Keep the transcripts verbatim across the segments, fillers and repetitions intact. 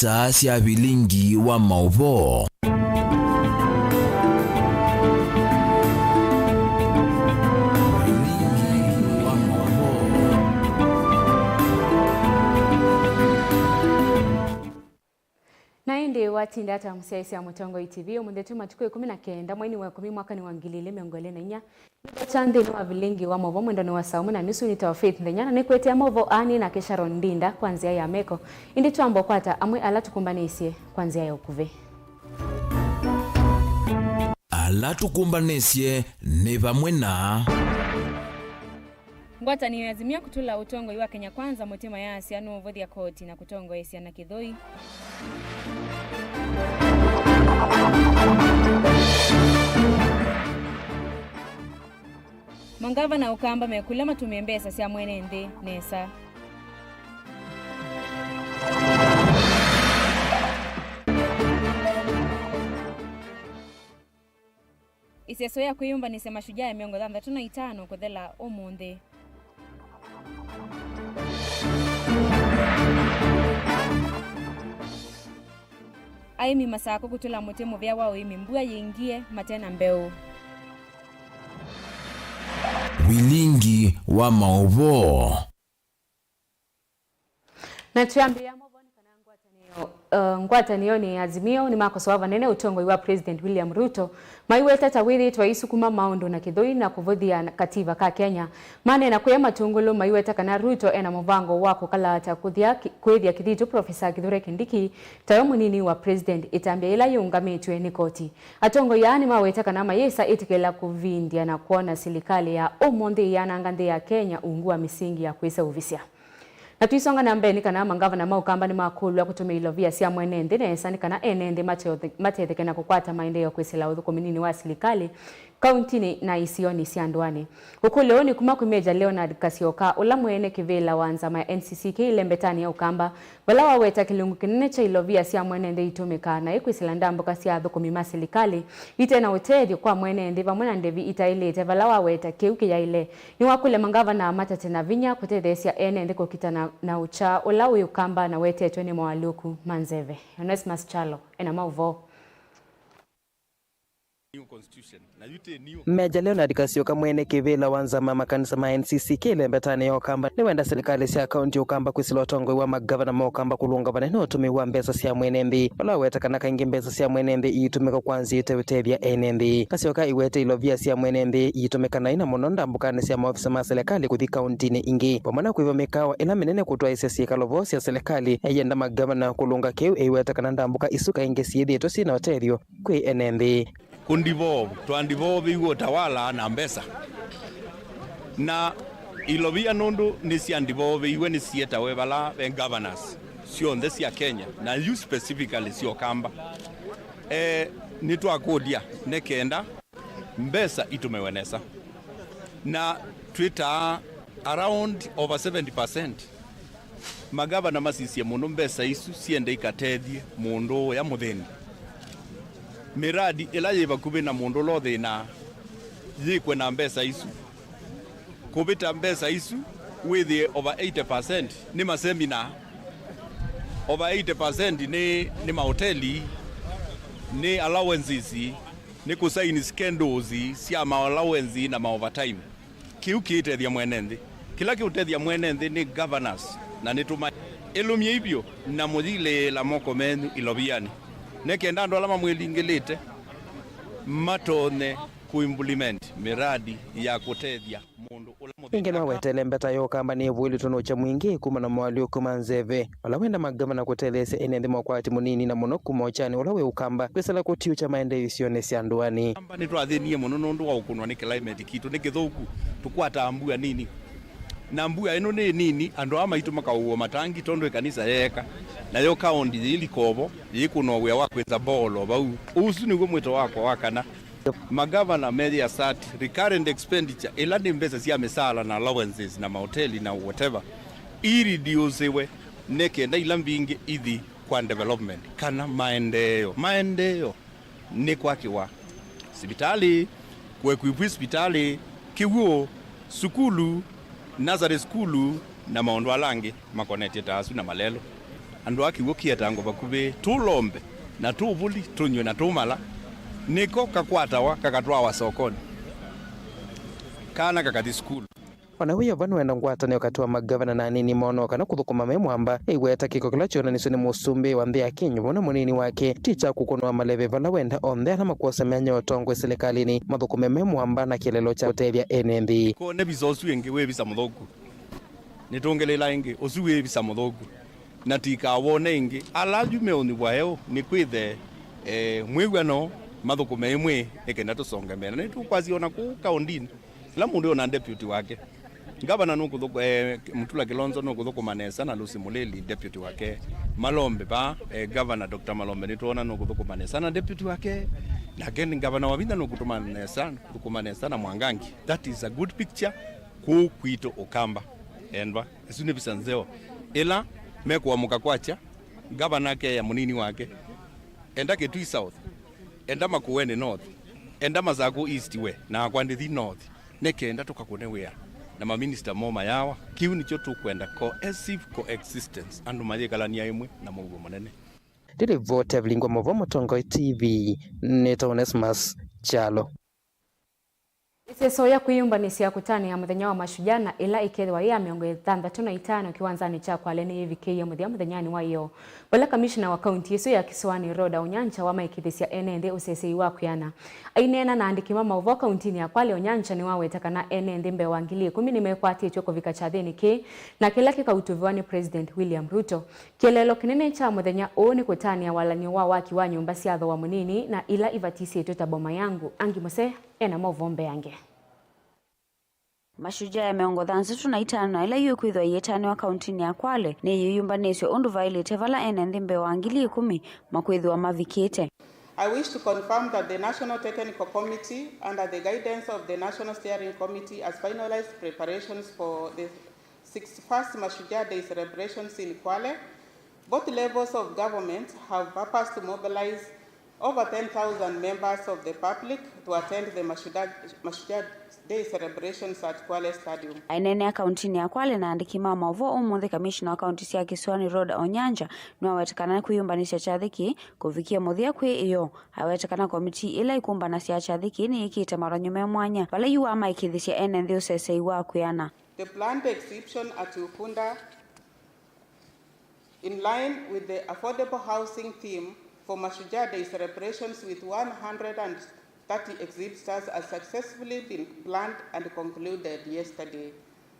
Taa sya vilingi wa maũvoo. Vilingi wa maũvoo. Na ĩndĩ watinda ata mũsyaĩĩsya Mũtongoi T V ũmũnthĩ tũ matukũ ĩkũmi na kenda mweinĩ wa ĩkũmi mwakanĩ wa ngili ilĩ mĩongo ĩlĩ na inya. Nĩvota nthĩnĩ wa vilingi wa maũvoo mwendonĩ wa saa ũmwe na nusu nĩ ta Faith Nthenya, na nĩkwĩtĩa maũvoo aa nĩ nake Sharon Ndinda kwa nzĩa ya meko. Ĩndĩ twamba ũkwata amwe ala tũkũmbanĩsye kwa nzĩa ya ũkuvĩ. Ala tũkũmbanĩsye nĩ vamwe na Ngwatanĩo ya Azimio kũtũla ũtongoi wa Kenya Kwanza mũtĩ mayasya nũũvũthya koti na kũtongoesya na kĩthũi. Mangavana Ũkamba mekũlya matũmĩe mbesa sya mwene nthĩ nesa. Ĩseso ya kwĩyũmbanĩsya mashujaa mĩongo thanthatũ na itano kũthela ũmũnthĩ. Aĩmi Masakũ kũtũla mũtĩ mũvea wa ũĩmi mbua yĩingie mate na mbeũ. Vilingi wa maũvoo. Na twĩambĩĩa maũvoo nĩ kana ngwatanĩo, uh, ngwatanĩonĩ ya Azimio nĩmakosoa vanene ũtongoi wa President William Ruto, maiweta ta wĩthĩĩtwe aisukuma maũndũ na kĩthũi na kũvũthya kativa ka Kenya. Maneena kwĩ Matũngũlũ, maiweta kana Ruto ena mũvango wa kũkalaata kũthya ki-, kwĩthya kĩthitũ Professor Kithure Kindiki tawe mũnini wa President, ĩtambya yĩla yĩũngamĩtw'e nĩ koti. Atongoi aa nĩmaweta kana mayĩsa ĩtĩkĩla kũvindya na kwona silikalĩ ya ũmũnthĩ ĩyananga nthĩ ya Kenya ungu wa mĩsingi ya kwĩseũvisya. Na tũisonga na mbee, nĩ kana mangavana ma Ũkamba nĩmakũlw'a kũtũmĩa ilovia sya mwene nthĩ nesa nĩ kana ene nthĩ mateo-, matetheke na kũkwata maendeeo kwĩsĩla ũthũkũmi nini wa silikalĩ kauntinĩ na isionĩ sya ndũanĩ. Ũkũlyo ũũ nĩ kuma kwĩ Major Leonard Kasyoka, ũla mwene kĩvĩla wa nzama ya N C C K ĩlembetanĩ ya Ũkamba, vala waweta kĩlungu kĩnene kya ilovia sya mwene nthĩ itũmĩkaa naĩ kwĩsĩla ndambũka sya athũkũmi ma silikalĩ ite na ũtethyo kwa mwene nthĩ vamwe na ndĩvi itaĩlĩte, vala waweta kĩu kĩyaĩle. Nĩwakũlya mangavana matate na vinya kũtetheesya ene nthĩ kũkitana na ũkya ũla wĩ Ũkamba na wetetwe nĩ moalyũku ma nzeve. Onesmus Kyalo ena maũvoo. New constitution. Na yu ti new. Major Leonard Kasyoka, mwene kĩvĩla wa nzama makanisa ma N C C K ĩlembetanĩ ya Ũkamba, nĩwenda silikalĩ sya kaunti ya Ũkamba kwĩsĩla ũtongoi wa magavana ma Ũkamba kũlũnga vanene ũtũmĩi wa mbesa sya mwene nthĩ, vala waweta kana kaingĩ mbesa sya mwene nthĩ iitũmĩka kwa nzĩa ĩteũtethya ene nthĩ. Kasyoka aiwete ilovia sya mwene nthĩ iitũmĩka naĩ na mũno ndambũkanĩ sya maovisa ma silikalĩ kũthi kauntinĩ ingĩ, vamwe na kũĩva mĩkaawa ĩla mĩnene kũtwaĩsya syĩkalo voo sya silikalĩ. Aienda magavana kũlũnga kĩu, aiweta kana ndambũka isu kaingĩ syĩthĩĩtwe syĩ na ũtethyo kwĩ ene nthĩ. Kũ devolve, twa devolve-iw'e ũtawala na mbesa. Na ilovia nũndũ nĩ sya devolve-iw'e nĩ syĩtawe vala ve governors syonthe sya Kenya, na yu specifically sya Ũkamba. Eh, nĩtwakũlya nĩ kenda mbesa itũmĩwe nesa. Na twĩtaa around over seventy percent. Magavana masisye mũno mbesa isu syende ikatethye mũndũ ũya mũthĩni. Mĩradi ĩla yĩ vakuvĩ na mũndũ ũla ũthĩnaa yĩkwe na mbesa isu. Kũvĩta mbesa isu, wĩthĩe over eighty percent nĩ masemina, over eighty percent nĩ, nĩ mahoteli, nĩ allowances, nĩ kũsaini schedules sya ma allowance na ma overtime. Kĩu kĩitethya mwene nthĩ. Kĩla kĩũtethya mwene nthĩ nĩ governance, na nĩtũma ĩlũmyei vyũ na mũyilĩĩla moko menyu ilovianĩ, nĩ kenda andũ ala mamwĩlingĩlĩte matonye kũ implement mĩradi ya kũtethya mũndũ ũla mũthĩni. Ĩngĩ nĩwawetele mbeta ya Ũkamba nĩ ĩvũĩlĩtwe nĩ ũkya mwingĩ kuma na moalyũku ma nzeve. Vala wenda magavana kũtetheesya ene nthĩ mokwati mũnini na mũno kuma ũkyanĩ ũla wĩ Ũkamba, kwĩsĩla kũtiũkya maendeeo isionĩ sya ndũanĩ. Ũkamba nĩtwathĩnie mũno nũndũ wa ũkũnwa nĩ climate kitũ nĩ kĩthũku, tũkwataa mbua nini. Na mbua ĩno nĩ nini, andũ aa maitũ makaũw'a matangi tondũ ĩkanisa yeeka, nayo kaũndi yĩilika ovo, yĩkũnwa wĩa wa kwĩnza boolo vau. Ũsu nĩw'o mwĩto wakwa wa kana. Magavana meyĩasya atĩ recurrent expenditure, ĩla nĩ mbesa sya mĩsaala na allowances na mahoteli na whatever, ireduciwe nĩ kenda ila mbingĩ ithi kwa development kana maendeeo. Maendeeo nĩ kwakĩwa sivitalĩ, kũekwipwi sivitalĩ, kĩw'ũ, sukulu, nursery sukulu, na maũndũ ala angĩ makonetye ta asu na malelũ. Andũ a kĩw'ũ kĩetangwa vakuvĩ, tũlombe na tũvũli, tũnyw'e na tũmala, nĩko kakwatawa kakatwawa sokonĩ, kana kakathi sukulu. O na wĩ o va, nĩwenda ngwatanĩo katĩ wa magavana na anini moo no kana kũthũkũma me mwamba, ĩweta kĩko kĩla kyonanisye nĩ mũsumbĩ wa nthĩ ya Kenya vamwe na mũnini wake ti kya kũkũnwa maleve vala wenda onthe ala makwosa myanya ya ũtongoi silikalĩnĩ mathũkũme me mwamba na kĩeleelo kya kũtethya ene nthĩ. Kone visa ũsu ĩngĩ wĩ visa mũthũku. Nĩtũngĩlĩla ĩngĩ, ũsu wĩ visa mũthũku. Na tikawone ĩngĩ. Ala yu meũnyuvwa eũ nĩ kwĩthe, eh, mwĩw'ano mathũkũme ĩmwe nĩ kenda tũsonge mbee. Na nĩtũkwasya ona kũu kaũndinĩ, kĩla mũndũ ona deputy wake. Gavana nũkũthũkũ-, eh, Mutula Kilonzo nũkũthũkũma nesa na Lucy Mulili deputy wake. Malombe va, eh, Gavana Doctor Malombe nĩtwona nũkũthũkũma nesa na deputy wake. Nake nĩ gavana wa Vinya nũkũtũma nesa, kũthũkũma nesa na Mwangangi. That is a good picture. Kũu kwitũ Ũkamba, endwa, ĩsu nĩ visa nzeo. Ĩla mekũamũka kwakya, gavana akeea mũnini wake, enda Kitui South, enda Makueni North, enda Masaku East we, nakwa ndithi North, nĩ kenda tũkakũne wĩa na maminista moo mayawa. Kĩu nĩkyo tũkwenda, cohesive coexistence, andũ mayĩkalania ĩmwe na mũuo mũnene. Ndĩlivoti ya Vilingwa Mavo, Mũtongoi T V, nĩtawa Onesmus Kyalo. Ĩseso ya kwĩyũmbanĩsya kũtanĩa mũthenya wa Mashujaa na ĩla ĩkethĩwa yĩ ya mĩongo ĩthanthatũ na itano kĩwanzanĩ kya Kwale nĩyĩvikĩie mũthya mũthenyanĩ wa ĩyoo, vala kamishna wa kaunti ĩsu ya Kisiwani Rhoda Onyancha wamaĩkĩĩthĩsya ene nthĩ ũsesei wa kwĩana. Aineena na aandĩki ma maũvoo kauntinĩ ya Kwale, Onyancha nĩwaweta kana ene nthĩ mbee wa ngili ĩkũmi nĩmekwatĩtw'e kũvika kyathĩnĩ kĩĩ na kĩla kĩkautũvĩwa nĩ President William Ruto. Kĩeleelo kĩnene kya mũthenya ũũ nĩ kũtanĩa walany'o wa waki wa nyũmba sya thooa mũnini na ila ivatisĩtwe ta Boma Yangu. Angi Mũsee ena maũvoo mbeange. Mashujaa ya mĩongo thanthatũ na itano na ĩla yĩkwĩthĩwa ĩyĩtanĩwa kauntinĩ ya Kwale nĩyĩyũmbanĩsye ũndũ vaĩlĩte vala ene nthĩ mbee wa ngili ĩkũmi makwĩthĩwa mavikĩte. I wish to confirm that the National Technical Committee, under the guidance of the National Steering Committee, has finalized preparations for the sixty-first Mashujaa Day celebrations in Kwale. Both levels of government have purposed to mobilize over ten thousand members of the public to attend the Mashujaa, Mashujaa Day celebrations at Kwale Stadium. Aineenea kauntinĩ ya Kwale na andĩki ma maũvoo ũmũnthĩ, kamishna wa kaunti sya Kisiwani Rhoda Onyancha nĩwaweta kana kwĩyũmbanĩsya kyathĩ kĩĩ kũvikie mũthya kwĩ ĩyoo. Aweta kana komitii ĩla ĩkũmbanasya kyathĩ kĩĩ nĩyĩkĩte malany'o me mwanya vala yu wamaĩkĩĩthĩsya ene nthĩ ũsesei wa kwĩana. The planned exhibition at Ukunda, in line with the affordable housing theme for Mashujaa Day celebrations, with one hundred and thirty exhibitors, has successfully been planned and concluded yesterday.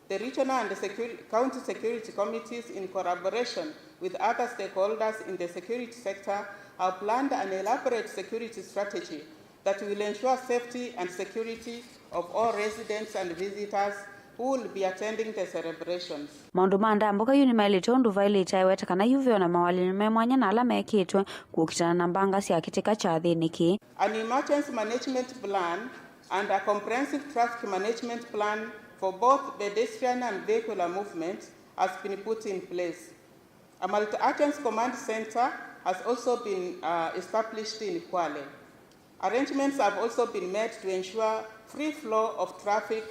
The regional and the secur-, county security committees, in collaboration with other stakeholders in the security sector, have planned an elaborate security strategy that will ensure safety and security of all residents and visitors who will be attending the celebrations. Maũndũ ma ndambũka yu nĩmaĩlĩte ũndũ vaĩlĩte, aiweta kana yu ve o na mawalany'o me mwanya na ala mekĩtwe kũkitana na mbanga sya kĩtĩka kyathĩnĩ kĩĩ. An emergency management plan and a comprehensive traffic management plan for both pedestrian and vehicular movement has been put in place. A multi-agency command center has also been, uh, established in Kwale. Arrangements have also been made to ensure free flow of traffic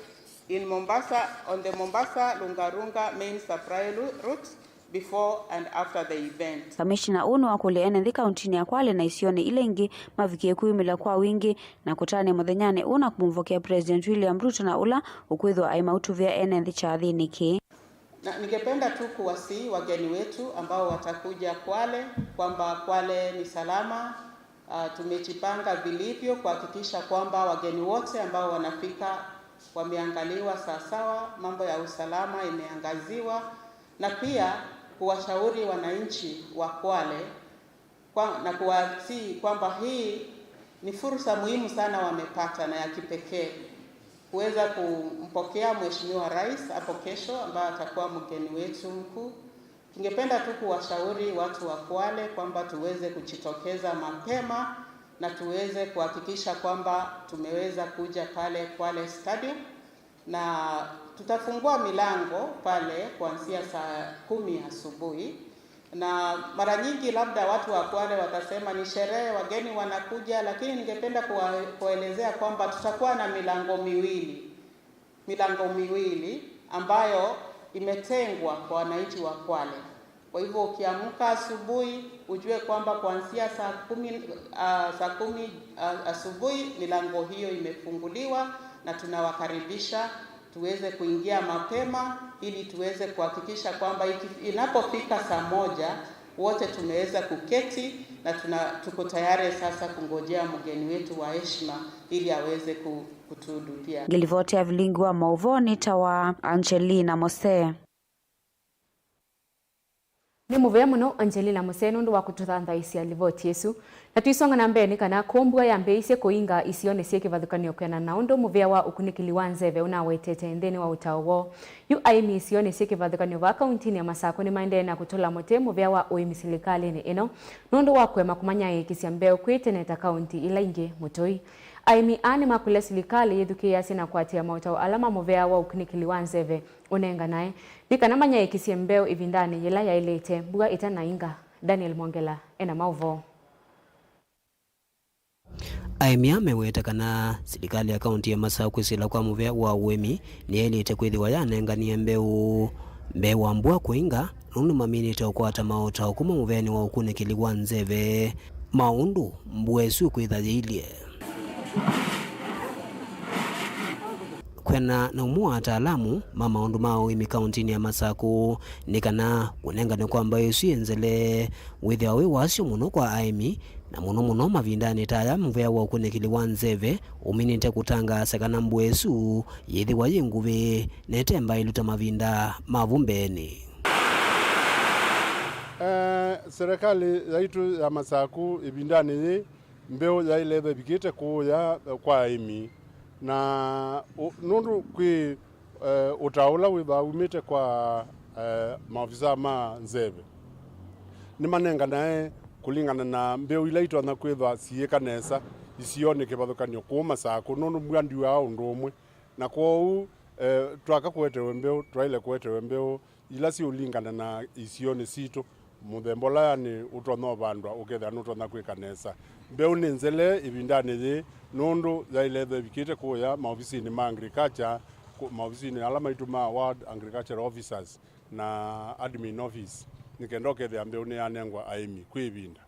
in Mombasa, on the Mombasa Lunga Runga main supply lu-, route before and after the event. Kamishina ũũ nĩwakũlya ene nthĩ kauntinĩ ya Kwale na isionĩ ila ingĩ mavikie kwĩyumĩlya kwa wingĩ na kũtanĩa mũthenyanĩ ũũ na kũmũvokea President William Ruto na ũla ũkwĩthĩwa aimautũvĩa ene nthĩ kyathĩnĩ kĩĩ. Na ningependa tu kuwasihi wageni wetu ambao watakuja Kwale kwamba Kwale ni salama. Ah, tumejipanga vilivyo kuhakikisha kwamba wageni wote ambao wanafika wameangaliwa sawasawa, mambo ya usalama imeangaziwa, na pia kuwashauri wananchi wa Kwale kwa, na kuwasihi kwamba hii ni fursa muhimu sana wamepata na ya kipekee kuweza kumpokea Mheshimiwa Rais hapo kesho, ambaye atakuwa mgeni wetu mkuu. Tungependa tu kuwashauri watu wa Kwale kwamba tuweze kujitokeza mapema na tuweze kuhakikisha kwamba tumeweza kuja pale Kwale Stadium. Na tutafungua milango pale kuanzia saa kumi asubuhi. Na mara nyingi labda watu wa Kwale watasema ni sherehe, wageni wanakuja, lakini ningependa kuwa-, kuwaelezea kwamba tutakuwa na milango miwili, milango miwili ambayo imetengwa kwa wananchi wa Kwale. Kwa hivyo ukiamka asubuhi, ujue kwamba kuanzia saa kumi, ah, saa kumi, ah, asubuhi, milango hiyo imefunguliwa na tunawakaribisha tuweze kuingia mapema ili tuweze kuhakikisha kwamba iki-, inapofika saa moja, wote tumeweza kuketi na tuna-, tuko tayari sasa kungojea mgeni wetu wa heshima ili aweze ku-, kutuhutubia. Ngĩlivoti ya vilingi wa maũvoo nĩtawa Angelina Mose. Nĩ mũvea mũno Angelina Mose nũndũ wa kũtũthanthaĩsya livoti ĩsu. Na tũisonga na mbee nĩ kana kũũ mbua yambĩĩisye kũinga isionĩ syĩ kĩvathũkany'o kwĩanana na ũndũ mũvea wa ũkunĩkĩli wa nzeve ũnawetete nthĩnĩ wa ũtao woo. Yu aĩmi isionĩ syĩ kĩvathũkany'o vaa kauntinĩ ya Masakũ nĩmaendee na kũtũla mũtĩ mũvea wa ũĩmi silikalĩnĩ ĩno nũndũ wa kũema kũmanyaĩĩkĩsya mbeũ kwĩ tene ta kaunti ila ingĩ mũtũi. Aĩmi aa nĩmakũlya silikalĩ yĩthukĩĩasye na kũatĩĩa maũtao ala ma mũvea wa ũkunĩkĩli wa nzeve ũnenganae nĩ kana manyaĩĩkĩsye mbeũ ĩvindanĩ yĩla yaĩlĩte mbua ĩtanainga. Daniel Mwongela ena maũvoo. Aĩmi aa meweta kana silikalĩ ya kaunti ya Masakũ kwĩsĩla kwa mũvea wa ũĩmi nĩyaĩlĩte kwĩthĩwa yanenganie mbeũ mbee wa mbua kũinga, nũndũ maminĩte ũkwata maũtao kuma mũveanĩ wa ũkunĩkĩli wa nzeve ma ũndũ mbua ĩsu ĩkwĩtha yĩilye. Kwĩanana na ũmwe wa ataalamu ma maũndũ ma ũĩmi kauntinĩ ya Masakũ, nĩ kana kũnengane kwa mbeũ ĩsu ĩnzele wĩthĩwa wĩ wasyo mũno kwa aĩmi, na mũno mũno mavindanĩ ta aya mũvea wa ũkunĩkĩli wa nzeve ũminĩte kũtangaasa kana mbua ĩsu yĩthĩwa yĩ nguvĩ na ĩte mbaĩlu ta mavinda ma vu mbeenĩ. Eh, serikali yaitũ ya Masakũ ĩvindanĩ yĩĩ mbeũ yaĩle ĩthĩwa ĩvikĩte kũũya kwa aĩmi, na ũ-, nũndũ kwĩ, eh, ũtao ũla wĩthĩawa umĩte kwa, eh, maovisaa ma nzeve, nĩmanenganae kũlingana na mbeũ ila itonya kwĩthwa siĩka nesa isionĩ kĩvathũkany'o kũũ Masakũ, nũndũ mbua ndyuaa ũndũ ũmwe, na kwoou, eh, twaka kũetewe mbeũ, twaĩle kũetewe mbeũ ila siũlingana na isionĩ sitũ, mũthemba ũla yani ũtonya ũvandwa ũkethĩa nũtonya kwĩka nesa. Mbeũ nĩ nzele ĩvindanĩ yĩĩ nũndũ yaĩle ĩthĩwa ĩvikĩte kũũya maovisinĩ ma agriculture, kũ-, maovisinĩ ala maitũ ma ward agricultural officers na admin office, nĩ kenda ũkethĩa mbeũ nĩyanengwa aĩmi kwĩ ĩvinda.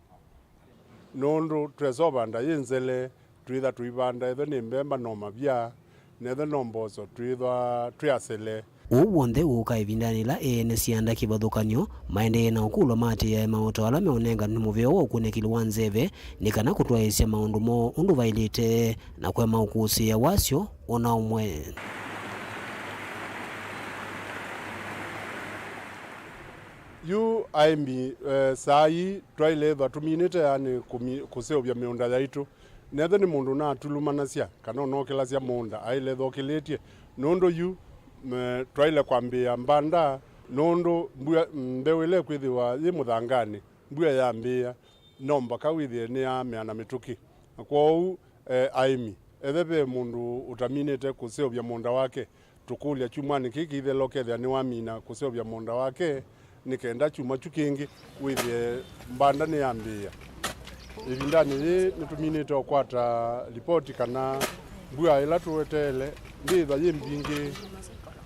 Nũndũ twesa ũvanda yĩ nzele, twĩtha tũivanda, ethwe nĩ mbemba no mavya, na ethwe no mboso, twĩthwa twĩ asele. Ũu w'onthe ũũka ĩvindanĩ yĩla ene syanda kĩvathũkany'o maendee na ũkũlwa maatĩĩae maũtao ala meũnenganwe nĩ mũvea wa ũkunĩkĩli wa nzeve, nĩ kana kũtwaĩĩsya maũndũ moo ũndũ vaĩlĩte na kũema ũkũsĩĩa wasyo o na ũmwe. Yu aĩmi, eh, saa ii twaĩle ĩthwa tũminĩte, yani kũmi-, kũseũvya mĩũnda yaitũ. Nethwa nĩ mũndũ ũnatulumanasya kana ũnokĩlasya mũũnda, aĩle ĩthokĩlĩtye, nũndũ yu, me, twaĩle kwambĩĩa mbanda, nũndũ mbua, mbeũ ĩla ĩkwĩthĩwa yĩ mũthanganĩ, mbua yambĩĩa, no mbaka wĩthĩe nĩyamea na mĩtũkĩ. Na kwoou, eh, aĩmi, ethwe ve mũndũ ũtaminĩte kũseũvya mũũnda wake, tũkũlya kyumwanĩ kĩĩ kĩithela ũkethĩa nĩwamina kũseũvya mũũnda wake, nĩ kenda kyumwa kyu kĩngĩ wĩthĩe mbanda nĩyambĩĩa. Ĩvindanĩ yĩĩ nĩtũminĩte ũkwata lipoti kana mbua ĩla tũweteele ndĩĩthwa yĩ mbingĩ,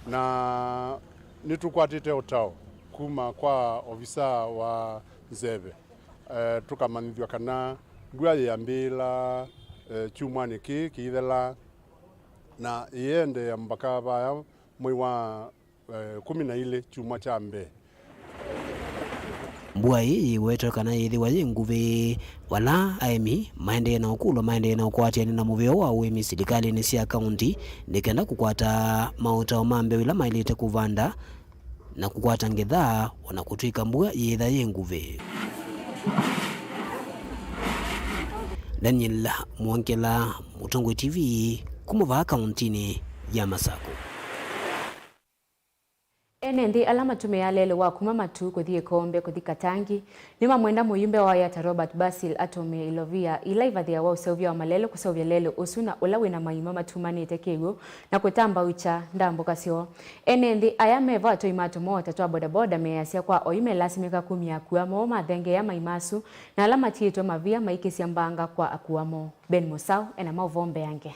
na nĩtũkwatĩte ũtao kuma kwa ovisaa wa nzeve, eh, tũkamanyĩthw'a kana mbua yĩambĩĩla, eh, kyumwanĩ kĩĩ kĩithela, na ĩendeea mbaka vaya mwei wa, eh, kũmi na ilĩ kyumwa kya mbee. Mbua ĩĩ yĩwetwe kana yĩthĩwa yĩ nguvĩ, vala aĩmi maendee na ũkũlwa maendee na ũkwatĩanĩ na mũvea wa ũĩmi silikalĩnĩ sya kaunti nĩ kenda kũkwata maũtao ma mbeũ ila maĩlĩte kũvanda na kũkwata ngetha, o na kũtw'ĩka mbua yĩĩtha yĩ nguvĩ. Daniel Mwongela, Mũtongoi T V, kuma vaa kauntinĩ ya Masakũ. Ene nthĩ ala matũmĩaa lelũ wa kuma matu kũthi ĩkombe kũthi Katangi nĩmamwenda mũyumbe wa Yatta Robert Basil atũmĩe ilovia ila ivathĩawa ũseũvya wa malelũ kũseũvya lelũ ũsu na ũla wĩna maima matumanĩte kĩw'ũ na kũtambaũkya ndambũka syoo. Ene nthĩ aya me vo atũi ma tũmoo ta twa bodaboda measya kwa oyu melasimĩka kumya akua moo mathengeea maima asu, na ala matiĩtwe mavia maikĩsya mbanga kwa akua moo. Ben Mũsaũ ena maũvoo mbeange.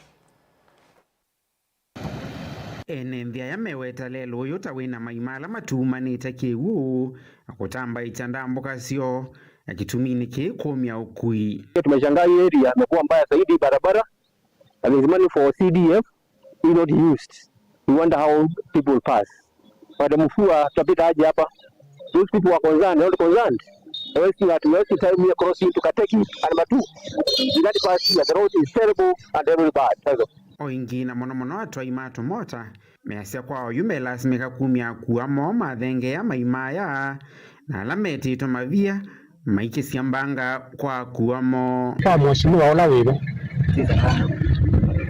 Ene nthĩ aya meweta lelũ ũyũ ta wĩna maima ala matumanĩte kĩw'ũ na kũtambaĩkya ndambũka syoo, na kĩtuminĩ kĩĩ kũmya ũkui. Tumeshangaa hii area imekuwa mbaya zaidi, barabara, and there's money for C D F is not used. We wonder how people pass. But mvua tutapita aje hapa? Those people are concerned, not concerned. They're wasting, at, wasting time here crossing to Kateki and Matu. In that past year, the road is terrible and very bad. That's all. O ĩngĩ, na mũno mũno atwai ma tũmota, measya kwa oyu melasimĩka kumya akua moo mathengeea maima aya, na ala metĩtwe mavia maikĩsya mbanga kwa akua moo. Kwa mheshimiwa ũla wĩvo,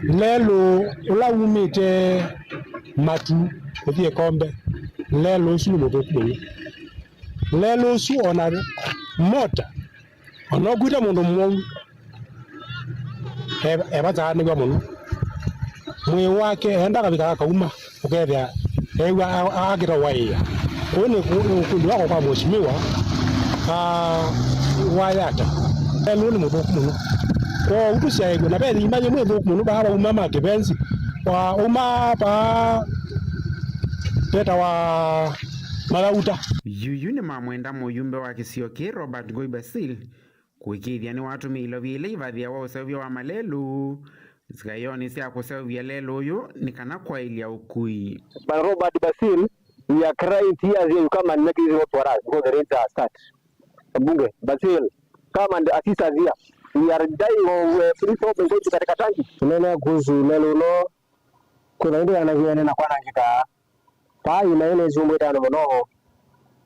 lelũ ũla umĩte Matu ũthi Ĩkombe, lelũ ũsu nĩ mũthũku mũno. Lelũ ũsu ona mota, ona ũkwĩte mũndũ mũwau, e- evathaanĩw'a mũno. Mwĩĩ wake enda akavika akauma, ũkethĩa eew'a a- a- akĩta waĩa. Kũu nĩ kũ- ũkundi wakwa kwa mheshimiwa, ah, wa Yata. Lelũ nĩ mũthũku mũno. Kwoou tũsyaĩw'e, na ve thima yĩmwe ĩthũku mũno vaa vauma ma kĩvenzi, wa uma vaa vetawa Mathauta. Yuyu nĩmamwenda mũyumbe wa kĩsio kĩĩ Robert Ngoi Basil kũĩkĩĩthya nĩwatũmĩa ilovia ila ivathĩawa ũseũvya wa malelũ nzikaĩonĩ sya kũseũvya lelũ ũyũ nĩ kana kwaĩlya ũkui. But Robert Basil, we are crying tears here. You come and make this road for us because the rains are start. Mbunge Basil, come and assist us here. We are dying of, uh, free soap and going to katika tanki. Tunene kuhusu lelũ no, kuna ndio anaviene na kwanangika. Paa ina ina isumbwĩte andũ mũno.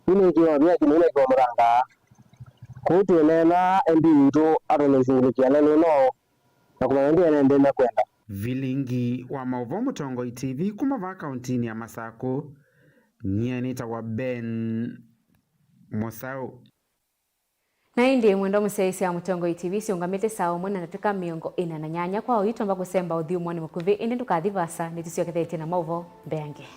Ina ikiwa vyaki na ina ikiwa mũthanga. Kũu twĩneena M P witũ atũnĩshughulikia lelũ no na kũmanya nthĩ ene nthĩ mekwenda. Vilingi wa maũvoo Mũtongoi T V kuma vaa kauntinĩ ya Masakũ, nyie nĩtawa Ben Mũsaũ. Na ĩndĩ mwendwa mũsyaĩĩsya wa Mũtongoi T V, siũngamĩte saa ũmwe na ndatĩka mĩongo ĩna na nyanya. Kwa oyu twamba kũsemba ũthyũmũonĩ mũkuvĩ, ĩndĩ ndũkathi vaasa, nĩtũsyokethetye na maũvoo mbeange.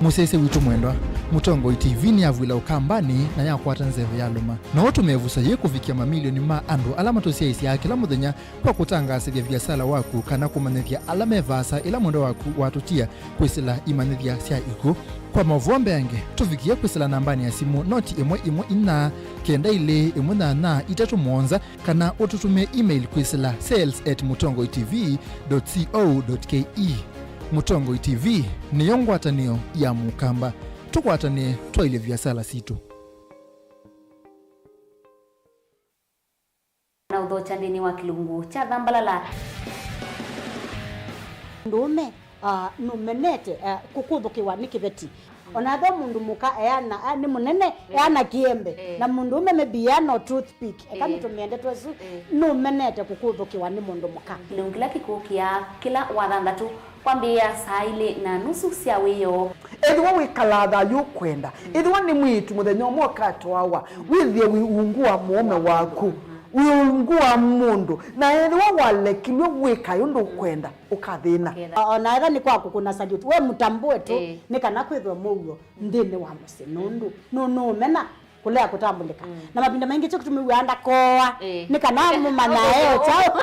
Mũsyaĩĩsya witũ mwendwa, Mũtongoi T V nĩyavw'ĩla Ũkambanĩ na yakwata nzeve yalũma. No ũtũmĩe ĩvuso yĩĩ kũvikĩa mamilioni ma andũ ala matũsyaĩĩsyaa kĩla mũthenya kwa kũtangaasĩthya viasala waku kana kũmanyĩthya ala me vaasa ĩla mwendwa waku watũtia kwĩsĩla imanyĩthya sya ikw'ũ. Kwa maũvoo mbeange, tũvikĩe kwĩsĩla nambanĩ ya simũ noti ĩmwe ĩmwe inya kenda ilĩ ĩmwe nyanya itatũ mũonza, kana ũtũtũmĩe email kwĩsĩla sales at mũtongoi T V dot co dot K E. Mũtongoi T V nĩyo ngwatanĩo ya Mũkamba. Tũkwatanĩe twaĩlye viasala sitũ. Na ũthokya nthĩnĩ wa kĩlungu kya thambalala. Mũndũũme, ah, nũmenete, ah, kũkũthũkĩwa nĩ kĩveti. Ona ethĩwa mũndũ mũka eana, ah, nĩ mũnene, eh, eana kĩembe. Eh. Na mũndũũme maybe eana o toothpick. Eka, eh, nĩtũmĩe ndeto ĩsu, eh, nũmenete kũkũthũkĩwa nĩ mũndũ mũka. Kĩlungu kĩla kĩkũkĩaa kĩla Wathanthatũ kwambĩĩa saa ilĩ na nusu sya wĩoo. Ethĩwa wĩkalaa thayũ ũkwenda, ethĩwa nĩ mwĩĩtu mũthenya ũmwe ũkatwawa, wĩthĩe wĩ ungu wa mũũme waku, wĩ ungu wa mũndũ, na ethĩwa walekilw'e wĩkae ũndũ ũkwenda, ũkathĩna. Ũkethĩa. O na ethĩwa nĩ kwa kũkũna salute, we mũtambũe tu, ĩĩ, nĩ kana kwĩthwe mũuo nthĩnĩ wa mũsyĩ, nũndũ nũ- nũũmena kũlea kũtambũlĩka. Mm. Na mavinda maingĩ kyo kĩtumi wĩaa ndakooa, eh, nĩ kana mũmanyae o kyaũ.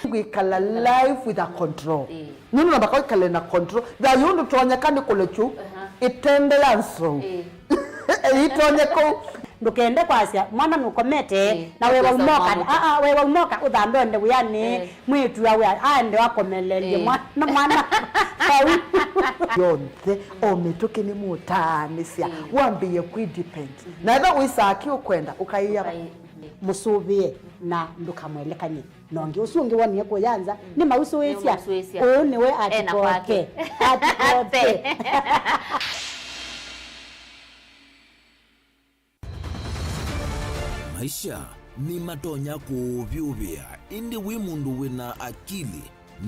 Kwĩkala life with a control. Eh. Nũndũ namba kwĩkale na control. Thayũ ndũtonyeka nĩ kũlekyu, aha, ĩtende ya nzou. Eh. Ĩtonye kũu. Ndũkende kwasya mwana nũkomete, eh, na we waumoka, ah, ah, we waumoka ũthambe onde wĩanĩ. Eh. Mwĩĩtu awe aende akomelelye, eh, mwana, mwana vau. Yonthe, o mĩtũkĩ nĩmũtaanĩsya, mm, wambĩĩe kwĩ depend. Mm-hmm. Na ethĩwa wĩsaa kĩ ũkwenda, ũkaĩa. Ũkaĩ-, mm. Mũsũvĩe na ndũkamwelekany'e. Na ũngĩ ũsu ũngĩ wonie kũya nza, mm, nĩmausũĩsya. Nĩmausũĩsya. Ũũ nĩwe. Ena atikoke kwake. Atikoke. Maisha nĩmatonya kũũvyũvĩa, ĩndĩ wĩ mũndũ wĩ na akili,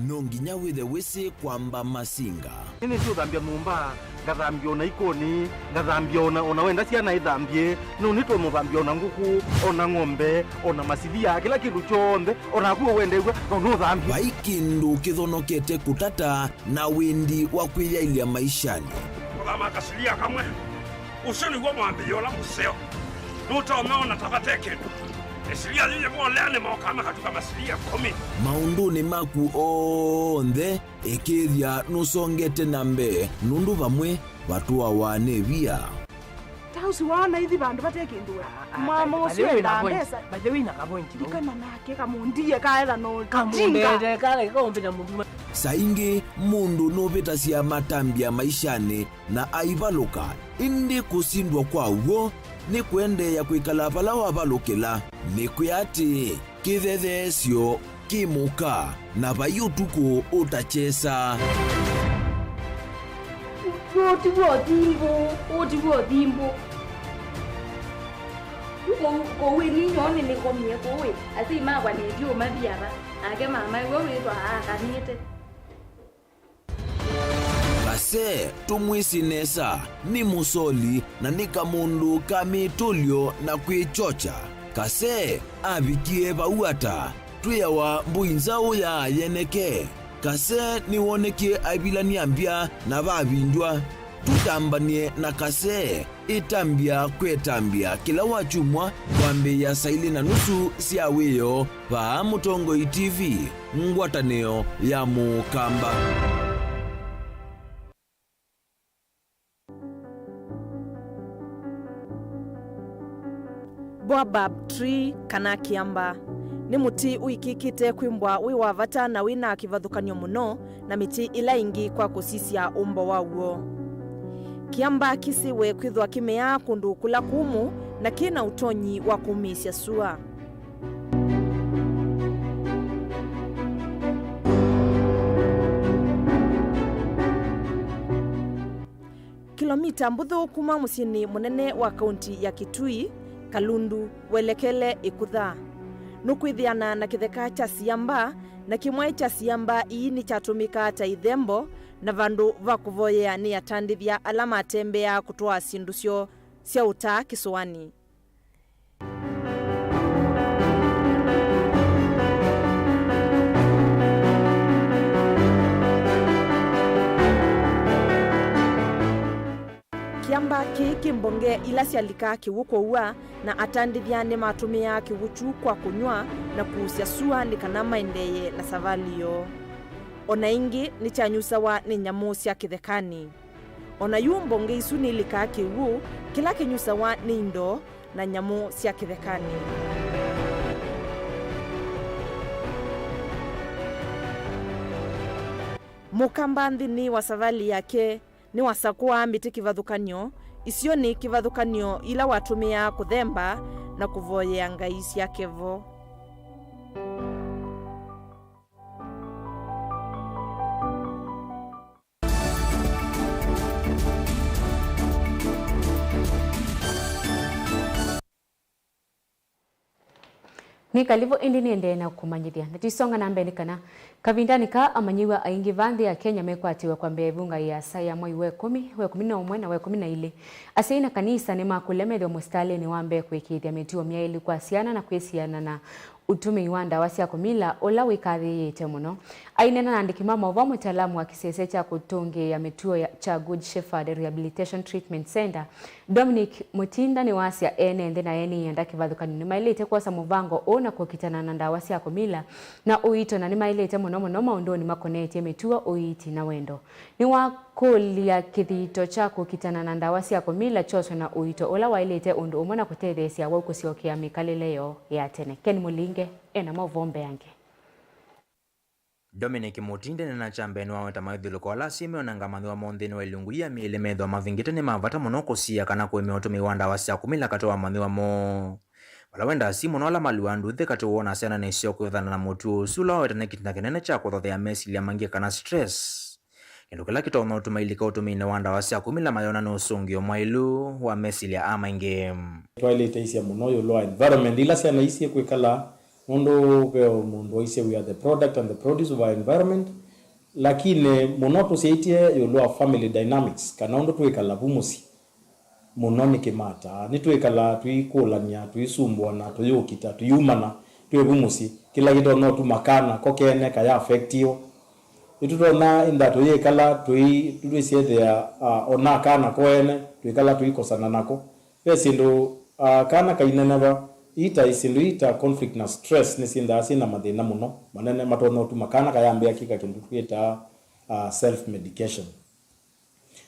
no nginya wĩthe wĩsĩ kwamba masinga. Nĩnĩsĩ ũthambya nyũmba, ngathambya o na ikonĩ, ngathambya o na, o na wenda syana ithambye, no nĩtwe mũthambya o na ngũkũ, o na ng'ombe, o na masivia, kĩla kĩndũ kyonthe, o naku ũwendew'a, no nũthambye. Vai kĩndũ kĩthonokete kũtata na wĩndi wa kwĩyaĩlya maishanĩ. Kũthama kasilia kamwe, ũsu nĩw'o mwambĩlĩo ũla mũseo. Nũtonya ona ta vate kĩndũ. Ĩsilia yĩyĩvolea nĩ mokaa makatuka masilia ĩkũmi. Maũndũnĩ maku onthe, ĩkĩĩthya nũsongete na mbee, nũndũ vamwe vatũawa nĩ via. Ta ũsu waona ithi vandũ vate kĩndũ we. Ah, mama ũsu endaa mbesa. By the way, na ka point vau. Ndikana nake kamũndie kaetha no kamũndete kala kaũmbĩta mũndũ. Saa ingĩ mũndũ nũvĩtasya matambya maishanĩ na aivalũka, ĩndĩ kũsindwa kwa w'o nĩ kũendeea kwĩkala vala wavalũkĩla. Nĩkwĩa atĩĩ, kĩthetheesyo kĩ mũka, na vai ũtukũ ũtakyesa. Ũũ ti w'o thimbũ, ũũ ti w'o thimbũ. Kũu, kũu ĩ ninyoo nĩnĩkomie kũu ĩ, asyai makwa nĩtyo mathi ava, nake mama ĩwe wĩtwa aakanĩte. Kase, tũmwĩsĩ nesa, nĩ mũsoli na nĩ kamũndũ ka mĩtũlyo na kwĩkyokya. Kase avikie vau ata? Twĩawa mbũi nzaũ ya yeneke. Kase nĩwonekie aivilany'a mbya na vavindw'a. Tũtambany'e na Kase. Ĩtambya kwĩtambya kĩla wakyumwa kwambĩĩa saa ilĩ na nusu sya wĩoo vaa Mũtongoi T V, ngwatanĩo ya Mũkamba. Baobab tree, kana kĩamba, nĩ mũtĩ ũikĩkĩte kwĩmbwa wĩ wa vata na wĩ na kĩvathũkany'o mũno na mĩtĩ ĩla ĩngĩ kwa kũsisya ũmbo waw'o. Kĩamba kĩsĩwe kwĩthwa kĩmeaa kũndũ kũla kũmũ na kĩ na ũtonyi wa kũmĩĩsya sua. Kilomita mbũthũ kuma mũsyĩnĩ mũnene wa kaunti ya Kitui, Kalundu, welekele ĩkutha. Nũkwĩthĩana na kĩtheka kya siamba, na kĩmwe kya siamba ii nĩkyatũmĩkaa ta ithembo na vandũ va kũvoyea nĩ atandĩthya ala matembeaa kũtwaa syĩndũ syoo sya ũtaa kĩsũanĩ. Kĩamba kĩĩ kĩ mbonge ila syalikaa kĩw'ũ kũua, na atandĩthya nĩmatũmĩaa kĩw'ũ kyu kwa kũnyw'a na kũusya sua nĩ kana maendeeye na savalĩ yoo. O na ĩngĩ nĩkyanyusawa nĩ nyamũ sya kĩthekanĩ. O na yu mbonge isu nilikaa kĩw'ũ kĩla kĩnyusawa nĩ indo na nyamũ sya kĩthekanĩ. Mũkamba nthĩnĩ wa savalĩ yake nĩwasakũaa mĩtĩ kĩvathũkany'o, isionĩ kĩvathũkany'o ila watũmĩaa kũthemba na kũvoyea ngai syake vo. Nĩ kalĩvo ĩndĩ nĩendee na kũmanyĩthya. Na tũisonga na mbee nĩ kana, kavindanĩ kaa amanyĩw'a aingĩ va nthĩ ya Kenya mekwatĩwe kwambĩa ĩvunga ĩasa ya mwei wa ĩkũmi, wa ĩkũmi na ũmwe na wa ĩkũmi na ilĩ. Asyai na kanisa nĩmakũlya methĩwe mũsitalĩnĩ wa mbee kũĩkĩĩthya mĩtuo myaĩlu kwa syana na kwĩsiana na ũtũmĩi wa ndawa sya kũmila ũla wĩkathĩĩte mũno. Aineena na andĩki ma maũvoo, mũtaalamu wa kĩsese kya kũtũngĩĩa mĩtuo ya, kya Good Shepherd Rehabilitation Treatment Centre, Dominic Mutinda nĩwasya ene nthĩ na ene ianda kĩvathũkany'o nĩmaĩlĩte kwosa mũvango ũũ na kũkitana na ndawa sya kũmila na ũito, na nĩmaĩlĩte mũno mũno maũndũnĩ makonetye mĩtuo, ũiiti, na wendo. Nĩwakũlya kĩthito kya kũkitana na ndawa sya kũmila kyoswe na ũito ũla waĩlĩte ũndũ ũmwe na kũtetheesya awau kũsyokea mĩkalĩle yoo ya tene. Ken Mũlinge ena maũvoo mbeange. Dominic Mutinda nĩna kya mbee nĩwaweta mawĩthyũlũko ala asyai meonanga amanyĩw'a moo nthĩnĩ wa ilungu ii ya mĩĩlĩ methĩwa mavingĩte nĩ ma vata mũno kũsiĩĩa kana kũĩmya ũtũmĩi wa ndawa sya kũmila katĩ wa amanyĩw'a moo. Vala wendaa asyai mũno ala maluaa nduuthĩ katĩ woo na syana nĩ syoo kwĩthana na mũtuo ũsu ũla waweta nĩ kĩtina kĩnene kya kũthothea mesilya maingĩ kana stress. Kĩndũ kĩla kĩtonya ũtuma ilika ũtũmĩinĩ wa ndawa sya kũmila mayona nĩ ũsũngĩo mwaĩlu wa mesilya aa maingĩ. Twaĩlĩte aisye mũno ĩũlũ wa environment ila syana ii syĩkwĩkala, nũndũ ve o mũndũ waisye, "We are the product and the produce of our environment," lakini mũno tũsyaĩtye ĩũlũ wa family dynamics, kana ũndũ twĩkala vu mũsyĩ. Mũno nĩkĩmataa. Nĩtwĩkalaa tũikũlany'a, tũisumbũana, tũyũkita, tũyumana twĩ vu mũsyĩ. Kĩla kĩtonya ũtuma kana ko kene kaya affectiwa. Nĩtũtonya ĩndĩ tũyĩkala tũi-, tũisyethĩa, ah, ona kana ko ene twĩkala tũikosana nako. Ve syĩndũ Ah, kana kaineneva, ii ta syĩndũ ii ta conflict na stress nĩsyĩthaa syĩ na mathĩna mũno manene matonya ũtuma kana kayambĩĩa kĩka kĩndũ twĩtaa, ah, self medication.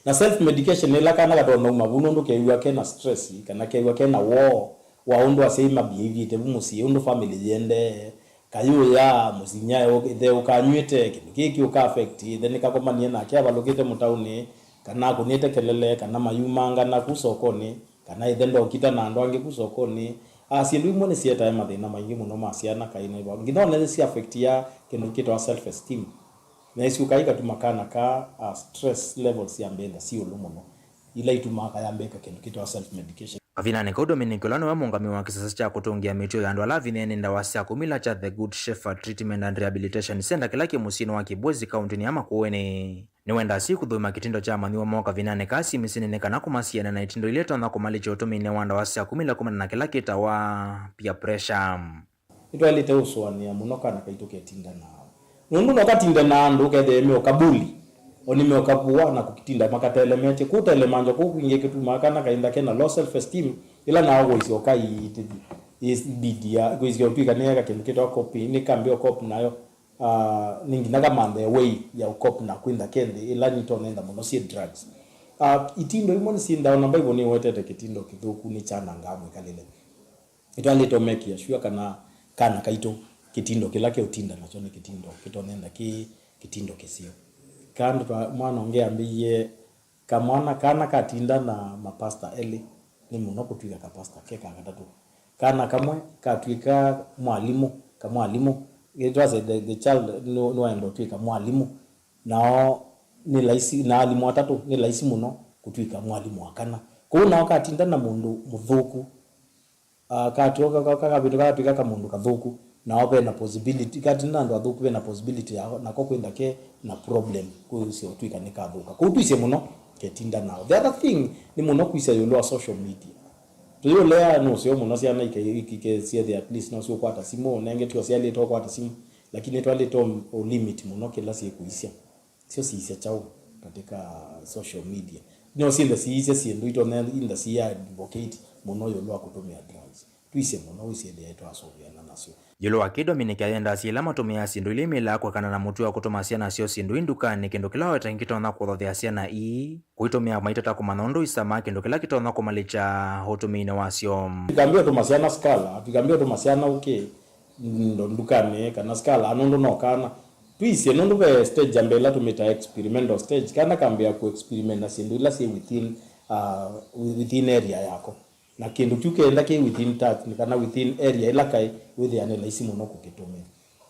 Na self medication nĩ ĩla kana katonya uma vu nũndũ kew'a ke na stress kana kew'a ke na woo wa ũndũ asyai mabehaviĩte vu mũsyĩ, ũndũ family yĩendee, kayũya mũsinya ĩthe ũkanyw'ĩte, kĩndũ kĩĩ kĩũka affect ĩthe nĩkakomanie nake avalũkĩte mũtaũnĩ, kana akũnĩte kelele, kana mayumangana ku sokonĩ, kana ĩthe ndokita na andũ angĩ ku sokonĩ. Ah, syĩndũ imwe nĩsietae mathĩna maingĩ mũno ma syana kaineva, nginya ona nĩsi affectia kĩndũ kĩtawa self esteem. Na isu kai katuma kana ka, ah, stress levels yambĩĩa syĩ ĩũlũ mũno, ila itumaa kayambĩĩa kĩndũ kĩtawa self medication. Kavindanĩ kau, Dominic, ũla nĩwe mũũngamĩi wa kĩsese kya kũtũngĩa mĩtũo ya andũ ala avinyĩĩe nĩ ndawa sya kũmila kya The Good Shepherd Treatment and Rehabilitation Center, kĩla kĩ mũsyĩnĩ wa Kibwezi, kaũntĩnĩ ya Makueni, nĩwendaa asyai kũthũkũma kĩtindo kya amanyĩw'a moo kavindanĩ kaa syĩ mĩsyĩnĩ nĩ kana kũmasianĩa na itindo ila itonya kũmalikya ũtũmĩinĩ wa ndawa sya kũmila kumana na kĩla kĩtawa peer pressure. Nĩtwaĩlĩte ũsũanĩa mũno kana kaitũ ketinda na nũndũ no katinde na andũ ũkethĩa meũkabuli, o nĩmeũkavũa na kũtinda makatelemetye. Kũu telemangya kũu kwingĩ kĩtumaa kana kainda ke na low self esteem, ĩla nao kũisya ũkaiitĩthi, ĩbidi ya kũisya ũtw'ĩka nĩeka kĩndũ kĩtawa coping, nĩkambĩĩa ũcope nayo. Ah, nĩ nginya kamanthe way ya ũcope na kwĩntha ke nthĩ ĩla nĩtonentha mũno syĩ drugs. Ah, itindo imwe nĩsindawa na Bible nĩwetete kĩtindo kĩthũku nĩkyanangaa mwĩkalĩle. Nĩtwaĩlĩte ũmekĩa sure kana kana kaitũ kĩtindo kĩla keũtinda nakyo nĩ kĩtindo kĩtonentha kĩ kĩtindo kĩseo. Kana twa-, mwana ũngĩ ambĩie kamwana, kana katinda na mapasta elĩ, nĩ mũno kũtw'ĩka kapasta ke ka katatũ. Kana kamwe katw'ĩka mwalimũ, kamwalimũ, it was the, the child nĩ-, nĩwaenda ũtw'ĩka mwalimũ. Nao nĩ laisi, na alimũ atatũ nĩ laisi mũno kũtw'ĩka mwalimũ wa kana. Kwoou nao katinda na mũndũ mũthũku, ah, katw'ĩka, ka-, ka-, kavĩndũka katw'ĩka kamũndũ kathũku, nao ve na possibility, katinda na andũ athũku ve na possibility ya nako kwĩntha ke na problem, kwĩsya ũtw'ĩka nĩkathũka. Kwoou twĩsye mũno ketinda nao. The other thing nĩ mũno kwĩsya ĩũlũ wa social media. Tũyũlea nũseo mũno syana ike-, ike-, ikesyethĩa at least no siũkwata simũ, nenge ti ũsyalĩte ũkwata simũ, lakini nĩtwaĩlĩte ũ-, ũ limit mũno kĩla syĩkũisya. Syo siisya kyaũ katika social media? No syĩnthe siisya syĩndũ itonya intha siya advocate mũno ĩũlũ wa kũtũmĩa drugs. Twĩsye mũno wĩsyĩthĩa ĩtwasũvĩana nasyo. Ĩũlũ wa kĩĩ, Dominic ayendaa asyai ala matũmĩaa syĩndũ ila imĩlaa kũekana na mũtuo wa kũtũma syana syoo syĩndũ ii ndukanĩ, kĩndũ kĩla weta kĩtonya kũthothea syana ii kũitũmĩa maitata kũmanya ũndũ isamaa, kĩndũ kĩla kĩtonya kũmalikya ũtũmĩinĩ wasyo. Tũikambĩĩa ũtũma syana skala, tũikambĩĩa ũtũma syana ũkĩ ndo ndukanĩ kana skala nũndũ no kana. Twĩsye nũndũ ve stage ya mbee ĩla tũmĩtaa experimental stage, kana kambĩĩa kũ experiment na syĩndũ ila syĩ within, uh, within area yako. Na kĩndũ kĩu kenda kĩ within touch, nĩ kana within area ĩla kaĩ wĩthĩa nĩ laisi mũno kũkĩtũmĩa.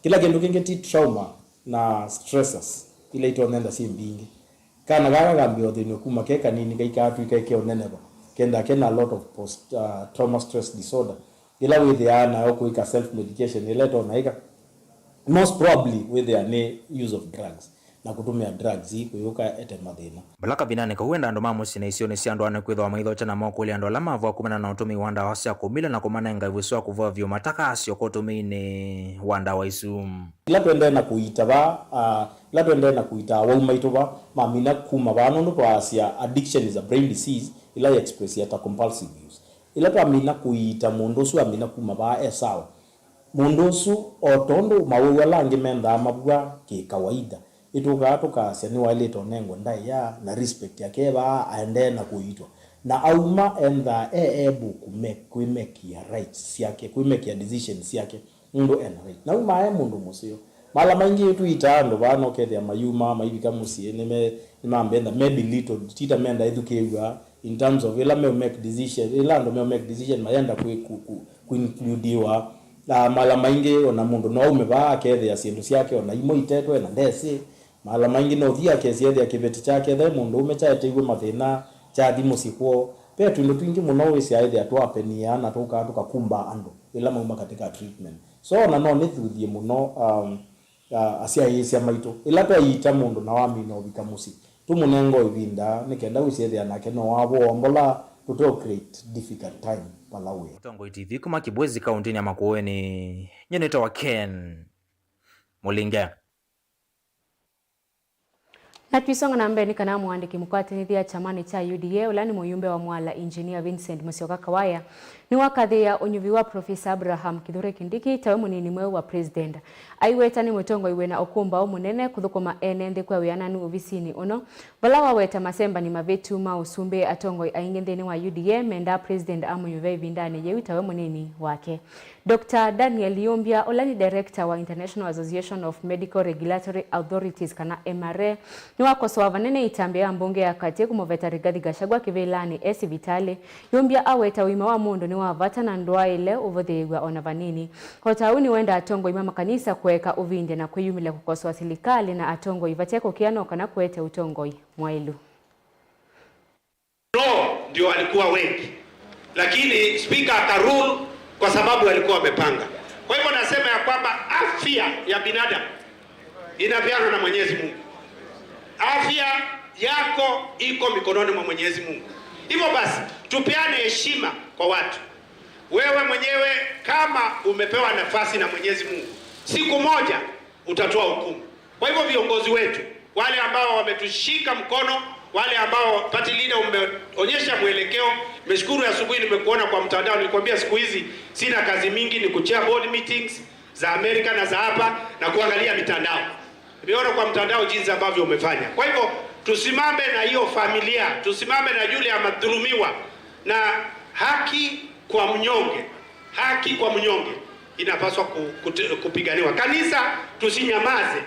Kĩla kĩndũ kĩngĩ ti trauma na stressors ila itonenda syĩ mbingĩ. Kana kaka kambĩĩa ũthĩnw'a kuma ke kanini, kaikaa twĩka ĩkeo nene va, kenda ke na a lot of post, uh, trauma stress disorder, ĩla wĩthĩaa nayo kũĩka self medication ĩla ĩtonaĩka. Most probably wĩthĩa nĩ use of drugs na kũtũmĩa drugs ii kũyũka ete mathĩna. Vala kavindanĩ kau, enda andũ ma mũsyĩ na isionĩ sya andũ ana kwĩthĩwa maithokya na mokũlya andũ ala mavũa kumana na ũtũmĩi wa ndawa sya kũmila na kũmanenga ĩvuso wa kũvoya vyũ matakaasyoka ũtũmĩinĩ wa ndawa isu. Ĩla tũendee na kũiita vaa, ah, ĩla tũendee na kũiita awau maitũ vaa, mamina kuma vaa, nũndũ twaasya addiction is a brain disease ĩla yĩ express ya ta compulsive use. Ĩla twamina kũiita mũndũ ũsu amina kuma vaa e sawa, mũndũ ũsu, o tondũ mawau ala angĩ mendaa mavw'a kĩ-kawaida, nĩtũkaa tũkaasya nĩwaĩlĩte ũnengwe ndaĩa na respect yake e vaa aendee na kũiitwa. Na auma endaa e able kũme-, kwĩmekia rights syake, kwĩmekia decisions syake, nũndũ ena right. Na aumaa e mũndũ mũseo. Mala maingĩ tũiitaa andũ vaa na ũkethĩa mayumaa, maivika mũsyĩ, nĩme-, nĩmambĩtha, me belittled, ti ta menda ĩthukĩĩw'a in terms of ĩla meũ make decision, ĩla andũ meũ make decision mayenda kwĩ-, ku-, ku-, kũincludiwa. Na mala maingĩ ona mũndũ no aume vaa akethĩa syĩndũ syake ona imwe itetwe na ndesĩ. Mala maingĩ no ũthi akesĩ ethĩa kĩveti kyake ethe mũndũũme kyaeteew'e mathĩna kyathi mũsyĩ kwoo. Ve twĩndũ twingĩ mũno wĩsĩ aethĩa twapenia na tũkaa tũkakumba andũ ĩla mauma katika treatment. So ona no nĩthuthie mũno, um, ah, asyaĩĩsya maitũ. Ĩla twaiita mũndũ na wamina ũvika mũsyĩ, tũmũnenge o ĩvinda nĩ kenda wĩsyethĩa nake no wavũa mbola tũte ũ create difficult time vala wĩ. Mũtongoi T V kuma Kibwezi, kaũntĩnĩ ya Makueni, nyie nĩtawa Ken Mũlinge. Na twisonga na mbee, nĩ kana mũandĩki mũkwatĩnĩthya kyamanĩ kya U D A, ũla nĩ mũyumbe wa Mwala, Engineer Vincent Musyoka Kawaya, nĩwakathĩĩa ũnyuvi wa Professor Abraham Kithure Kindiki tawe mũnini mweũ wa President. Aiweta nĩ mũtongoi wĩna ũkũmbaũ mũnene kũthũkũma ene nthĩ kwa wĩananu ovisinĩ ũno, vala waweta masembani mavĩtu ma ũsumbĩ. Atongoi aingĩ nthĩnĩ wa U D A mendaa President amũnyuve ĩvindanĩ yĩu tawe mũnini wake. Doctor Daniel Yumbya, ũla nĩ director wa International Association of Medical Regulatory Authorities, kana M R A, nĩwakosoa vanene ĩtambya ya mbunge ya katĩ kũmũveta Rigathi Gachagua kĩvĩlanĩ e sivitalĩ. Yumbya aweta ũima wa mũndũ nĩ wa vata na ndwaĩle ũvũthĩĩw'a o na vanini. O ta ũu, nĩwendaa atongoi ma makanisa kũeka ũvindya na kwĩyumĩlya kũkosoa silikalĩ na atongoi vate kũkĩa no kana kũete ũtongoi mwaĩlu. No ndio walikuwa wengi, lakini spika akarule kwa sababu walikuwa wamepanga. Kwa hivyo nasema ya kwamba afya ya binadamu inapeanwa na Mwenyezi Mungu. Afya yako iko mikononi mwa Mwenyezi Mungu. Hivyo basi, tupeane heshima kwa watu. Wewe mwenyewe kama umepewa nafasi na Mwenyezi Mungu, siku moja utatoa hukumu. Kwa hivyo viongozi wetu, wale ambao wametushika mkono, wale ambao party leader umeonyesha mwelekeo, nimeshukuru asubuhi nimekuona kwa mtandao, nilikwambia siku hizi sina kazi mingi, ni kuchair board meetings za Amerika na za hapa na kuangalia mitandao. Nimeona kwa mtandao jinsi ambavyo umefanya. Kwa hivyo tusimame na hiyo familia, tusimame na yule amedhulumiwa, na haki kwa mnyonge, haki kwa mnyonge inapaswa ku-, kute-, kupiganiwa. Kanisa tusinyamaze.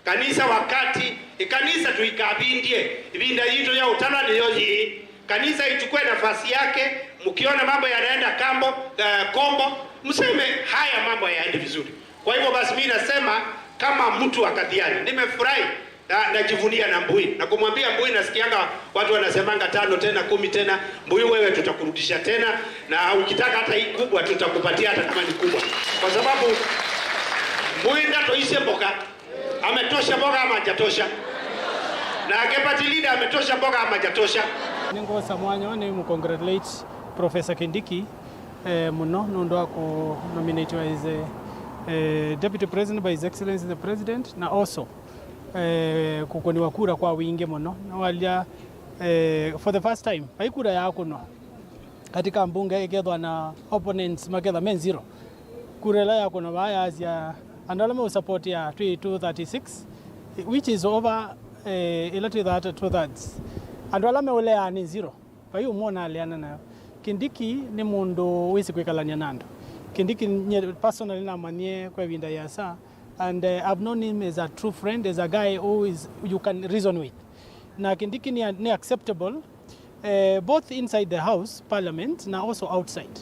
Kanisa wakati, ĩkanisa tũikavindye. Ĩvinda yitũ ya ũtala nĩyo yĩĩ. Kanisa ichukue nafasi yake. Mkiona mambo yanaenda kambo, eh, kombo, mseme haya mambo hayaendi vizuri. Kwa hivyo basi, mimi nasema kama mtu wa Kathiani, nimefurahi na najivunia na Mbui. Na kumwambia Mbui, nasikianga watu wanasemanga tano tena, kumi tena. Mbui, wewe tutakurudisha tena, na ukitaka hata hii kubwa tutakupatia, hata kama ni kubwa, kwa sababu Mbui ndatoishe mboka. Ametosha mboga ama hajatosha? Na party leader ametosha mboga ama hajatosha? Nĩngwosa mwanya ũyũ nĩ mũcongratulate Professor Kindiki, eh, mũno nũndũ wa kũnominatiwa as a, eh, Deputy President by His Excellency the President, na also, eh, kũkũniwa kura kwa wingĩ mũno. Nĩwalya, eh, for the first time, vai kura yakũnwa katika mbunge ĩkethwa na opponents maketha me zero. Kura ĩla yakũnwa vaa yaasya andũ ala meũsupportia twĩ two thirty-six, which is over, eh, ĩla twĩthaa ta two thirds. Andũ ala meũleaa nĩ zero. Vai ũmwe ũnaleana nayo. Kindiki nĩ mũndũ wĩsĩ kwĩkalany'a na andũ. Kindiki nye personally namanyie kwa ĩvinda yĩasa, and, eh, I've known him as a true friend, as a guy who is, you can reason with. Na Kindiki nĩ, nĩ acceptable, eh, both inside the house, parliament, na also outside.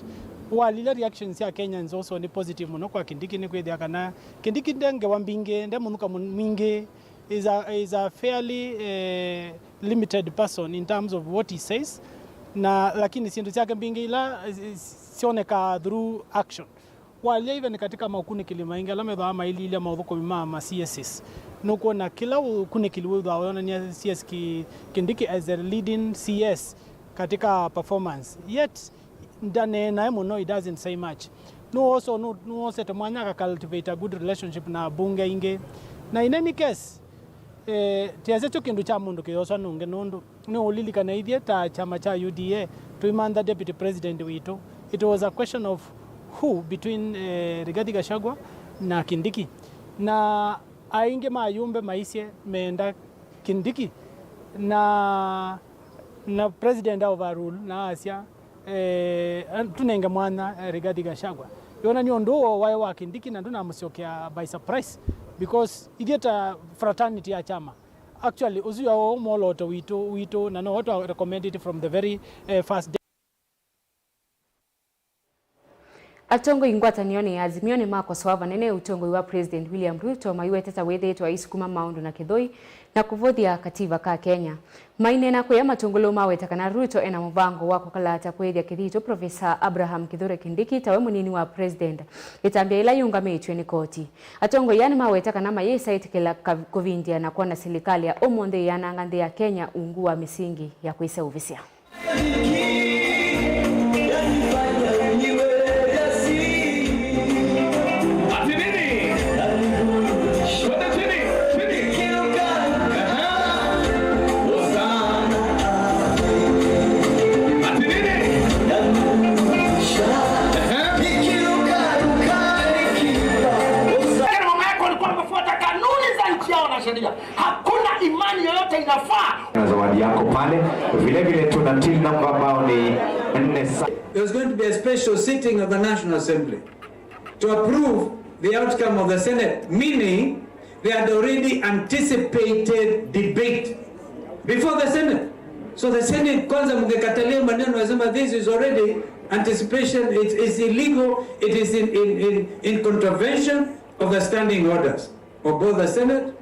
Walilya reactions ya Kenyans also nĩ positive mũno kwa Kindiki, nĩ kwĩthĩa kana Kindiki nde ngewa mbingĩ, nde mũnuka mwingĩ, is a, is a fairly, eh, limited person in terms of what he says, na lakini syĩndũ syake mbingĩ ila, eh, syonekaa through action. Walya even katika maũkunĩkĩli maingĩ ala methĩawa maililya maũthũkũmi ma ma C S Cs, nũkwona kĩla ũkunĩkĩli wĩthĩawa wĩonany'a C S Ki-, Kindiki as a leading C S katika performance. Yet, ndaneenae mũno, he doesn't say much. Nũ also, nũ, nũwosete mwanya akacultivate a good relationship na abunge aingĩ. Na in any case, eh, tiasya kyo kĩndũ kya mũndũ kĩyoswa nũngĩ nũndũ nĩũlilikana ithyĩ ta kyama kya U D A tũimantha deputy president witũ. It was a question of who between, eh, Rigathi Gachagua na Kindiki. Na aingĩ ma ayumbe maisye meenda Kindiki. Na, na president a overrule na asya, eh, tũnenge mwanya, eh, Rigathi Gachagua. Yonany'a ũndũ ũũ waĩ wa Kindiki na ndũnamũsyokea by surprise, because ithyĩ ta fraternity ya kyama, actually, ũsu wĩ o mwolooto witũ, witũ, na no twa recommend it from the very, eh, first day. Atongoi ngwatanĩonĩ ya Azimio nĩmakosoa vanene ũtongoi wa President William Ruto, maiweta ta wĩthĩĩtwe aisukuma maũndũ na kĩthũi na kũvũthya kativa ka Kenya. Maineena kũya matũngũlũ, maweta kana Ruto ena mũvango wa kũkalata kwĩthya kĩthito Professor Abraham Kithure Kindiki tawe mũnini wa President, ĩtambya yĩla yĩũngamĩtw'e nĩ koti. Atongoi aa nĩmaweta kana mayĩsa ĩtĩkĩla ka-, kũvindya na kwona silikalĩ ya ũmũnthĩ ĩyananga nthĩ ya Kenya ungu wa mĩsingi ya kwĩseũvĩsya. Ati nini? Twende chini, chini. Aha. Na zawadi yako pale. Vile vile tuna till number ambao ni nne sa- There's going to be a special sitting of the National Assembly to approve the outcome of the Senate, meaning they had already anticipated debate before the Senate. So the Senate kwanza mngekatalia maneno yasema this is already anticipation, it is illegal, it is in, in, in, in contravention of the standing orders of both the Senate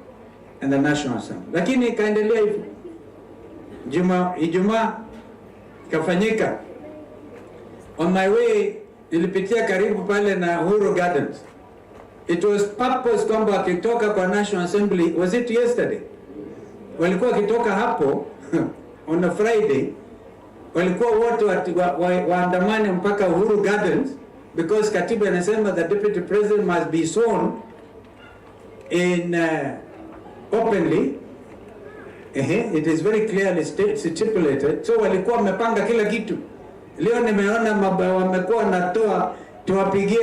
and the National Assembly. Lakini ikaendelea hivyo. Juma, Ijumaa ikafanyika. On my way, nilipitia karibu pale na Uhuru Gardens. It was purpose kwamba wakitoka kwa National Assembly, was it yesterday? Walikuwa wakitoka hapo on a Friday, walikuwa wote wa, wa, wa, waandamane mpaka Uhuru Gardens because katiba inasema the deputy president must be sworn in, uh, openly. Ehe, it is very clearly sta- stipulated. So walikuwa wamepanga kila kitu. Leo nimeona maba- wamekuwa wanatoa, tuwapigie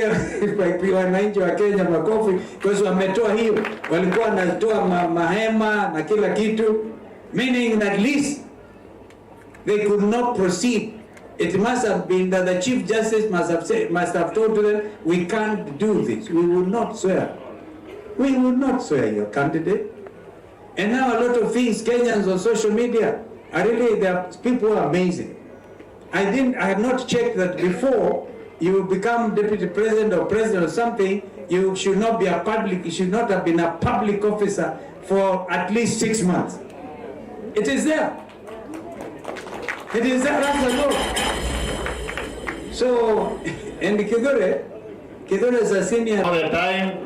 wananchi wa Kenya makofi because wametoa hiyo. Walikuwa wanatoa ma, mahema na kila kitu, meaning that at least they could not proceed. It must have been that the Chief Justice must have said, must have told them, "We can't do this. We will not swear. We will not swear your candidate." And now a lot of things, Kenyans on social media are really, there are people who are amazing. I didn't, I had not checked that before you become deputy president or president or something, you should not be a public, you should not have been a public officer for at least six months. It is there. It is there, that's the law. So, and Kithure, Kithure is a senior. All the time,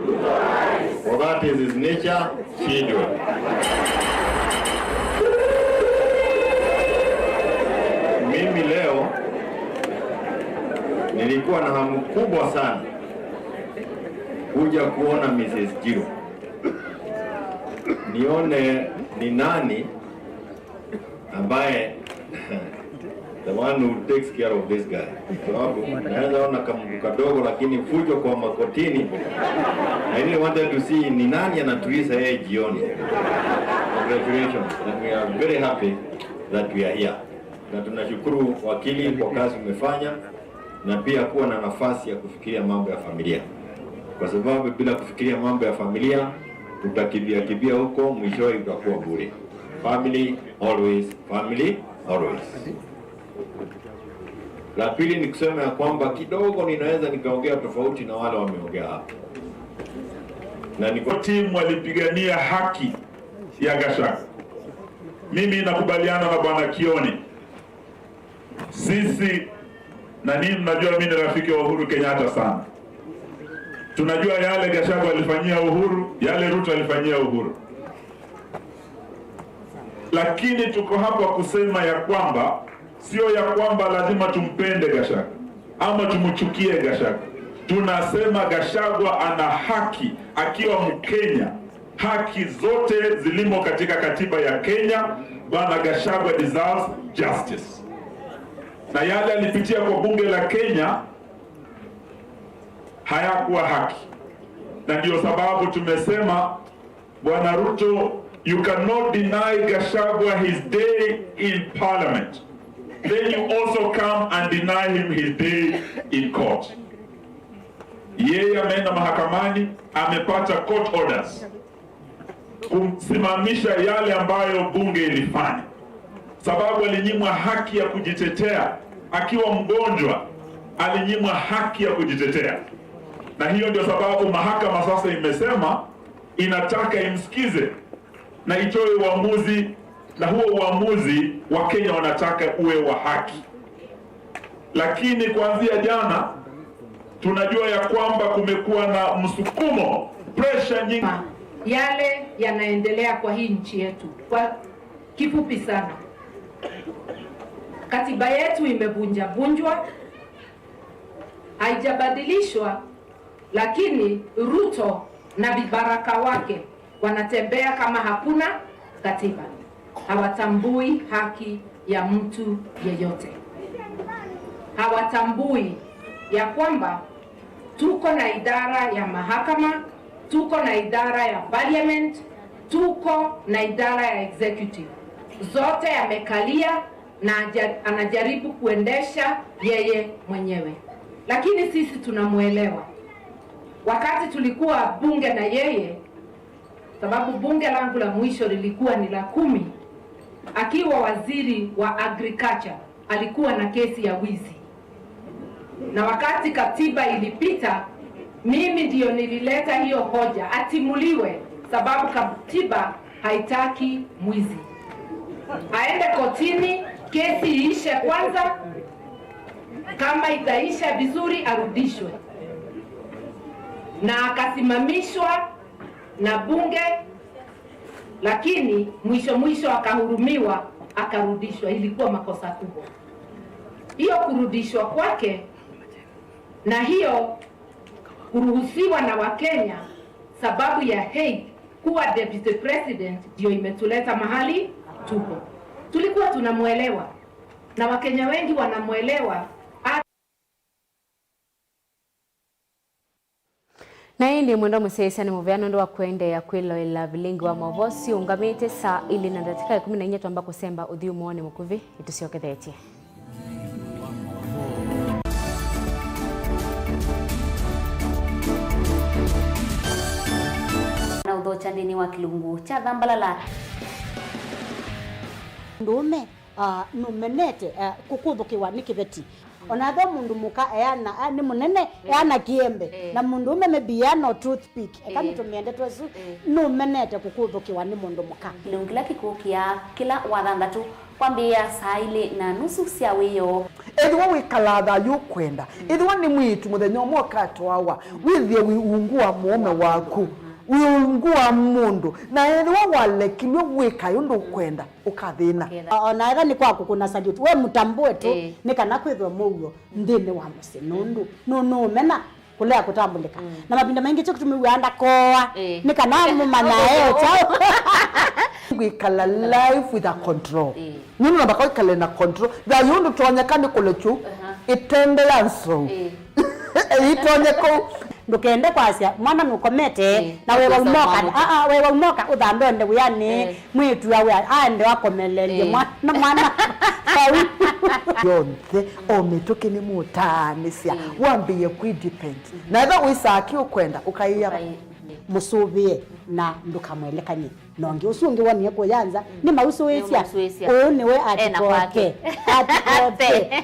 for that is his nature, shindwe. Mimi leo nilikuwa na hamu kubwa sana kuja kuona Missus Jiro, nione ni nani ambaye the one who takes care of this guy, sababu naweza ona kamtu kadogo, lakini fujo kwa makotini. I really wanted to see ni nani anatuliza yeye jioni. Congratulations, and we are very happy that we are here, na tunashukuru wakili kwa kazi umefanya na pia kuwa na nafasi ya kufikiria mambo ya familia, kwa sababu bila kufikiria mambo ya familia tutakimbia kimbia huko, mwishowe itakuwa bure. Family always, family always. La pili ni kusema ya kwamba kidogo ninaweza nikaongea tofauti na wale wameongea hapa, na niko timu walipigania haki ya Gachagua. Mimi nakubaliana na Bwana Kioni. Sisi na ninyi mnajua mimi ni rafiki wa Uhuru Kenyatta sana. Tunajua yale Gachagua alifanyia Uhuru, yale Ruto alifanyia Uhuru. Lakini tuko hapa kusema ya kwamba sio ya kwamba lazima tumpende Gachagua ama tumchukie Gachagua. Tunasema Gachagua ana haki akiwa Mkenya. Haki zote zilimo katika katiba ya Kenya, Bwana Gachagua deserves justice. Na yale alipitia kwa bunge la Kenya hayakuwa haki, na ndio sababu tumesema, Bwana Ruto, you cannot deny Gachagua his day in parliament, then you also come and deny him his day in court. Yeye ameenda mahakamani, amepata court orders kumsimamisha yale ambayo bunge ilifanya, sababu alinyimwa haki ya kujitetea. Akiwa mgonjwa, alinyimwa haki ya kujitetea, na hiyo ndio sababu mahakama sasa imesema inataka imsikize na itoe uamuzi, na huo uamuzi wa Kenya wanataka uwe wa haki. Lakini kuanzia jana tunajua ya kwamba kumekuwa na msukumo, pressure nyingi. Yale yanaendelea kwa hii nchi yetu. Kwa kifupi sana, katiba yetu imevunjavunjwa, haijabadilishwa, lakini Ruto na vibaraka wake wanatembea kama hakuna katiba. Hawatambui haki ya mtu yeyote. Hawatambui ya kwamba tuko na idara ya mahakama, tuko na idara ya parliament, tuko na idara ya executive. Zote amekalia na aja-, anajaribu kuendesha yeye mwenyewe. Lakini sisi tunamwelewa. Wakati tulikuwa bunge na yeye, sababu bunge langu la mwisho lilikuwa ni la kumi, akiwa waziri wa agriculture, alikuwa na kesi ya wizi. Na wakati katiba ilipita, mimi ndio nilileta hiyo hoja, atimuliwe, sababu katiba haitaki mwizi. Aende kotini, kesi iishe kwanza, kama itaisha vizuri, arudishwe. Na akasimamishwa na bunge, lakini mwisho mwisho akahurumiwa, akarudishwa. Ilikuwa makosa kubwa hiyo kurudishwa kwake, na hiyo kuruhusiwa na Wakenya sababu ya Hague kuwa deputy president ndio imetuleta mahali tuko. Tulikuwa tunamwelewa na Wakenya wengi wanamwelewa. Na ĩndĩ mwendwa mũsyaĩĩsya nĩ mũvea nũndũ wa kũendeea kwĩloela vilingi wa maũvoo siũngamĩte saa ilĩ na ndatĩka ĩkũmi na inya. Twamba kũsemba ũthyũmũonĩ mũkuvĩ, ĩtũsyokethetye. Na ũthokya nthĩnĩ wa kĩlungu kya Thambalala. Ndũũme, ah, nũmenete, ah, kũkũthũkĩwa nĩ kĩveti. Ona ethĩwa mũndũ mũka eana, ah, nĩ mũnene, eana kĩembe. Eh. Na mũndũũme maybe eana o toothpick. Eka nĩtũmĩende twesu, nũmenete kũkũthũkĩwa nĩ mũndũ mũka. Kĩlungu kĩla kĩkũkĩa kĩla wathanthatũ kwambĩĩa saa ilĩ na nusu sya wĩoo. Ethĩwa wĩkalaa thayũ ũkwenda, ethĩwa nĩ mwĩĩtu mũthenya ũmwe ũkatwawa, wĩthĩe wĩ ungu wa mũũme waku, wĩ ungu wa mũndũ, na ethĩwa walekilw'e wĩkae ũndũ ũkwenda, ũkathĩna. O-, ona ethĩwa nĩ kwa kũkũna salute, we mũtambũe tu, nĩ kana kwĩthwe mũuo nthĩnĩ wa mũsyĩ, nũndũ nũ-, nũũmena kũlea kũtambũlĩka. Na mavinda maingĩ kyo kĩtumi wĩaa ndakoa, nĩ kana mũmanyae o kyaũ. Kwĩkala life with a control. Nũndũ namba kwĩkale na control. Thayũ ũndũ tonyeka nĩ kũlekyu ĩtende ya nzou. Ĩtonye kũu. Ndũkende kwasya mwana nũkomete na wewa umoka. Aa, wewa umoka ũthandonde wĩanĩ. Mwĩĩtu awe aende akomeleelye mwana, mwana vau. Yonthe, o mĩtũkĩ nĩmũtaanĩsya, wambĩĩe kwĩ depend. Na ethĩwa wĩsaa kĩ ũkwenda, ũkaĩa mũsũvĩe na ndũkamwelekany'e na ũngĩ. Ũsu ũngĩ wonie kũya nza, nĩmausũĩsya. Nĩmausũĩsya. Ũũ nĩwe ena kwake. Atikoke. Atikoke.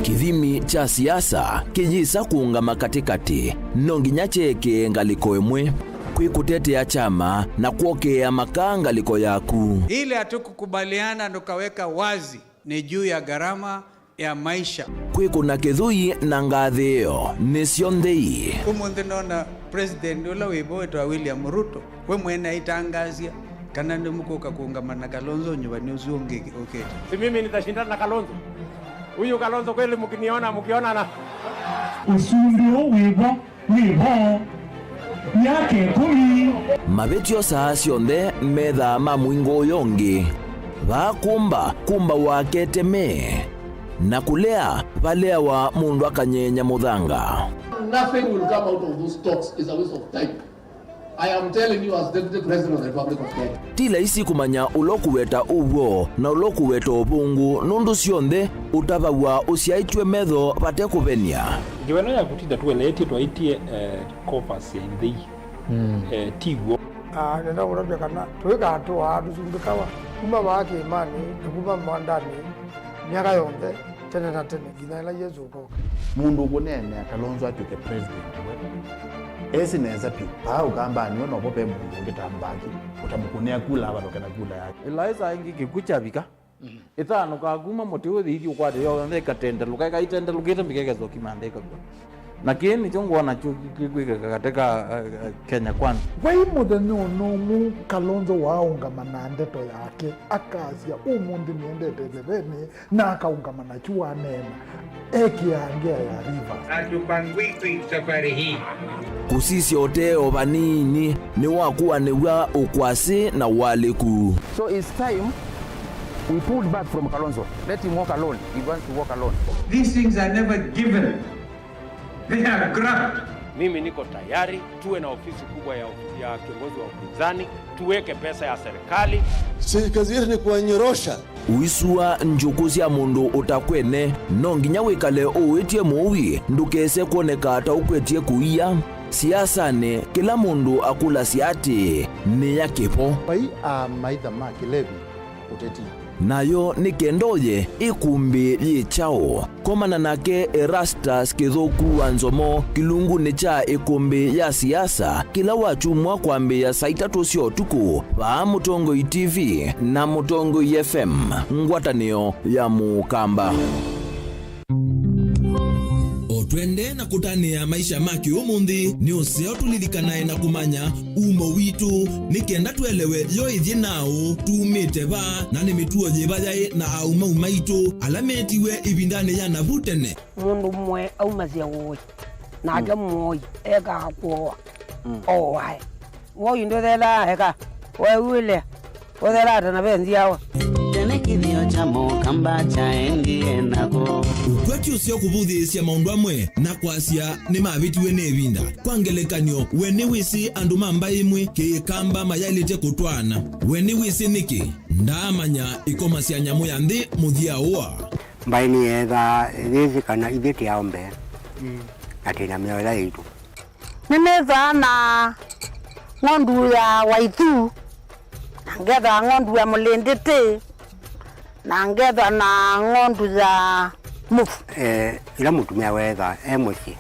Kĩthimi kya siasa kĩyĩsa kũũngama katĩkatĩ, no nginya kyekee ngalĩko ĩmwe. Kwĩ kũtetea kyama na kwokea makaa ngalĩko yaku. Ile hatukukubaliana tukaweka wazi ni juu ya gharama ya maisha. Kwĩkũna kĩthũi na ngathĩĩo nĩsyo nthei. Ũmũnthĩ nona President ũla wĩ vo wĩtawa William Ruto, we mwene aitangaasya kana nĩmũkũka kũũngama na Kalonzo nyuvani ũsu ũngĩ ũkĩte. Si mimi nitashindana na Kalonzo? Huyu Kalonzo kweli mkiniona, mkionana? Ũsumbĩ ũũ wĩ vo, wĩ vo myaka ĩkũmi. Mavĩtyo saa syonthe methaa ma mũingo ũyũ ũngĩ. Vaa kũmba, kũmba wakete me. Na kũlea, valeawa mũndũ akanyeenya mũthanga. Nothing will come out of those talks. It's a waste of time. I am telling you as Deputy President of the Republic of Kenya. Ti laisi kũmanya ũla ũkũweta ũw'o na ũla ũkũweta ũvũngũ, nũndũ syonthe ũtavaw'a ũsyaĩtw'e metho vate kũvenia. Ngewa ĩno ya kũtinda tũeleetye twaĩtye, eh, covers ya ithei, eh, ti w'o. Ah, nenda kũtavya kana tũikatũaa tũsumbĩkawa kuma vaa kĩĩmanĩ na kuma mwandanĩ myaka yonthe, tene na tene, nginya ĩla Yesũ ũkoka. Mũndũ ũkũneenea Kalonzo atw'ĩke president we, esi nesa vyũ. Vaa Ũkambanĩ we novo ve mũndũ ũngĩ ta Mbaki ũtamũkũnĩa kula avalũke na kula yake. Ĩla ĩsaa ĩngĩ kĩkw'ũ kyavika, ĩthanũkaa kuma mũtĩ ũyũ ĩthi ũkwate yonthe ĩkatendelũka, ĩkaitendelũkĩte mbika ĩkesa ũkima nthĩ ĩkakw'a. Na kĩĩ nĩkyo ngwona kyu kĩkwĩkĩka katĩ ka, eh, eh, Kenya Kwanza. Vai mũthenya ona ũmwe Kalonzo waaũngama na ndeto yake, akasya, "Ũmũnthĩ nĩendete ĩlevenĩ," na akaũngama nakyu waneena, ekĩaa ngea ya Rivers. Hatupangwikwi safari hii. Kũsisya ũtee o vanini nĩwakuanĩw'a ũkwasĩ na ũalĩku. So it's time we pulled back from Kalonzo. Let him walk alone. He wants to walk alone. These things are never given. They are grabbed. Mimi niko tayari tuwe na ofisi kubwa ya, ya kiongozi wa upinzani, tuweke pesa ya serikali. Si kazi yetu ni kuwanyorosha. Ũisua njũkũ sya mũndũ ũtakwene, no nginya wĩkale ũũĩtye mũui ndũkese kwoneka ta ũkwetye kũia. Siasanĩ, kĩla mũndũ akũlasya atĩĩ, nĩ ya kĩvo? Vai amaitha ma kĩlevi ũteti? Nayo nĩ kenda ũye ĩkũmbĩ yĩ kyaũ? Komana nake Erastus Kĩthũku wa Nzomo kĩlungunĩ kya ĩkũmbĩ ya siasa kĩla wakyumwa kwambĩĩa saa itatũ sya ũtukũ vaa Mũtongoi T V na Mũtongoi F M, ngwatanĩo ya Mũkamba. O twendee na kũtanĩa maisha ma kĩũmũnthĩ, nĩ ũseo tũlilikanae na kũmanya umo witũ, nĩ kenda tũelewe yo ĩthyĩ naaũ, tumĩte va, na nĩ mĩtuo yĩva yaĩ na aũmau maitũ ala meetiwe ĩvindanĩ ya navu tene. Mũndũ ũmwe aumasya ũĩ, nake mũoi ekaa kũoa, ooae. Woi ndũthelaa eka, weew'ĩlea, ũthelaa ta na ve nzyawa. Tene kĩthĩo kya Mũkamba kyaendie nako. Ũkwati ũseo kũvũthĩĩsya maũndũ amwe na kwasya nĩmavĩtiwe nĩ ĩvinda. Kwa ngelekany'o, we nĩwĩsĩ andũ ma mbaĩ ĩmwe Kĩkamba mayaĩlĩte kũtwaana? We nĩwĩsĩ nĩkĩ? Ndaamanya ĩkomasya nyamũ ya nthĩ mũthya ũa. Mbaĩ nĩyeethaa yĩsĩ kana ithyĩ tĩ aũme na twĩ na mĩoyo yaitũ. Nĩnĩthaa na ng'ondu ya waithu, na ngethwa ng'ondu ya mũlĩndĩtĩ, na ngethwa na ng'ondu ya mũvu. Eh, ĩla mũtumĩa weethaa e mũsyĩ,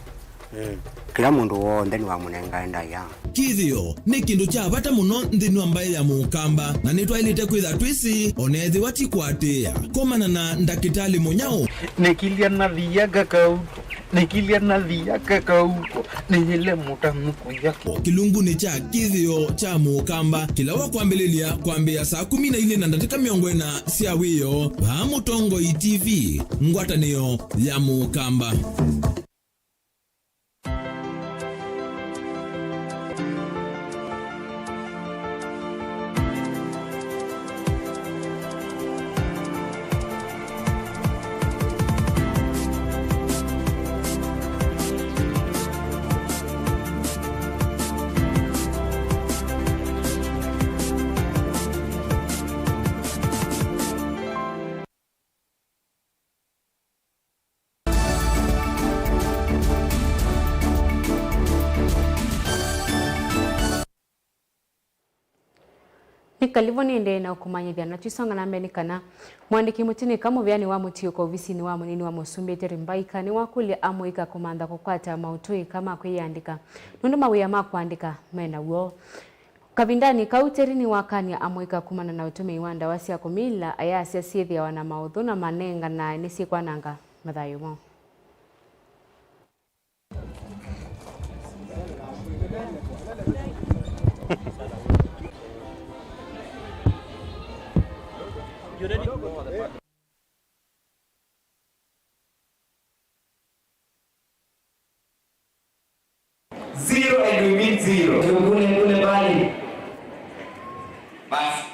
kĩla mũndũ w'onthe nĩwamũnengae ndaĩa. Kĩthĩo nĩ kĩndũ kya vata mũno nthĩnĩ wa mbaĩ ya Mũkamba, na nĩtwaĩlĩte kwĩtha twĩsĩ, o na ethĩwa ti kũatĩĩa. Komana na Ndakĩtalĩ Mũnyao. Nĩkilya nathia kakauko. Nĩkilya nathia kakauko, nĩyĩle mũtanu kũya. Kĩlungunĩ kya kĩthĩo kya Mũkamba, kĩla wakwambĩlĩlya kwambĩĩa saa kũmi na ilĩ na ndatĩka mĩongo ĩna sya wĩoo, vaa Mũtongoi T V, ngwatanĩo ya Mũkamba. Nĩ kalĩvo nĩendee na ũkũmanyĩthya, na twĩsonga na mbee nĩ kana mũandĩki mũtĩnĩka mũvĩanĩ wa mũtiũko ovisinĩ wa mũnini wa mũsumbĩ Terry Mbaika nĩwakũlya amũika kũmantha kũkwata maũtũĩka ma kwĩyĩandĩka nũndũ mawĩa ma kũandĩka me naw'o. Kavindanĩ kau, Terry nĩwakany'a amũika kumana na ũtũmĩi wa ndawa sya kũmila, ayasya syĩthĩawa na maũthũ na manenganae nĩsyĩkwananga mathayũ moo. Zero and we mean zero. Kule, kule mbali. Basi.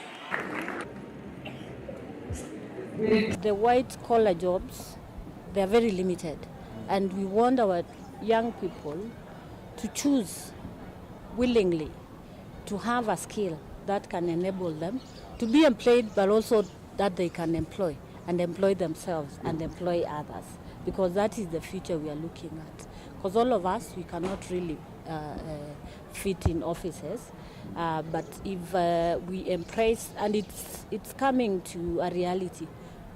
The white collar jobs, they are very limited, and we want our young people to choose willingly to have a skill that can enable them to be employed, but also that they can employ and employ themselves and employ others, because that is the future we are looking at, because all of us, we cannot really uh, uh, fit in offices, uh, but if uh, we embrace, and it's, it's coming to a reality,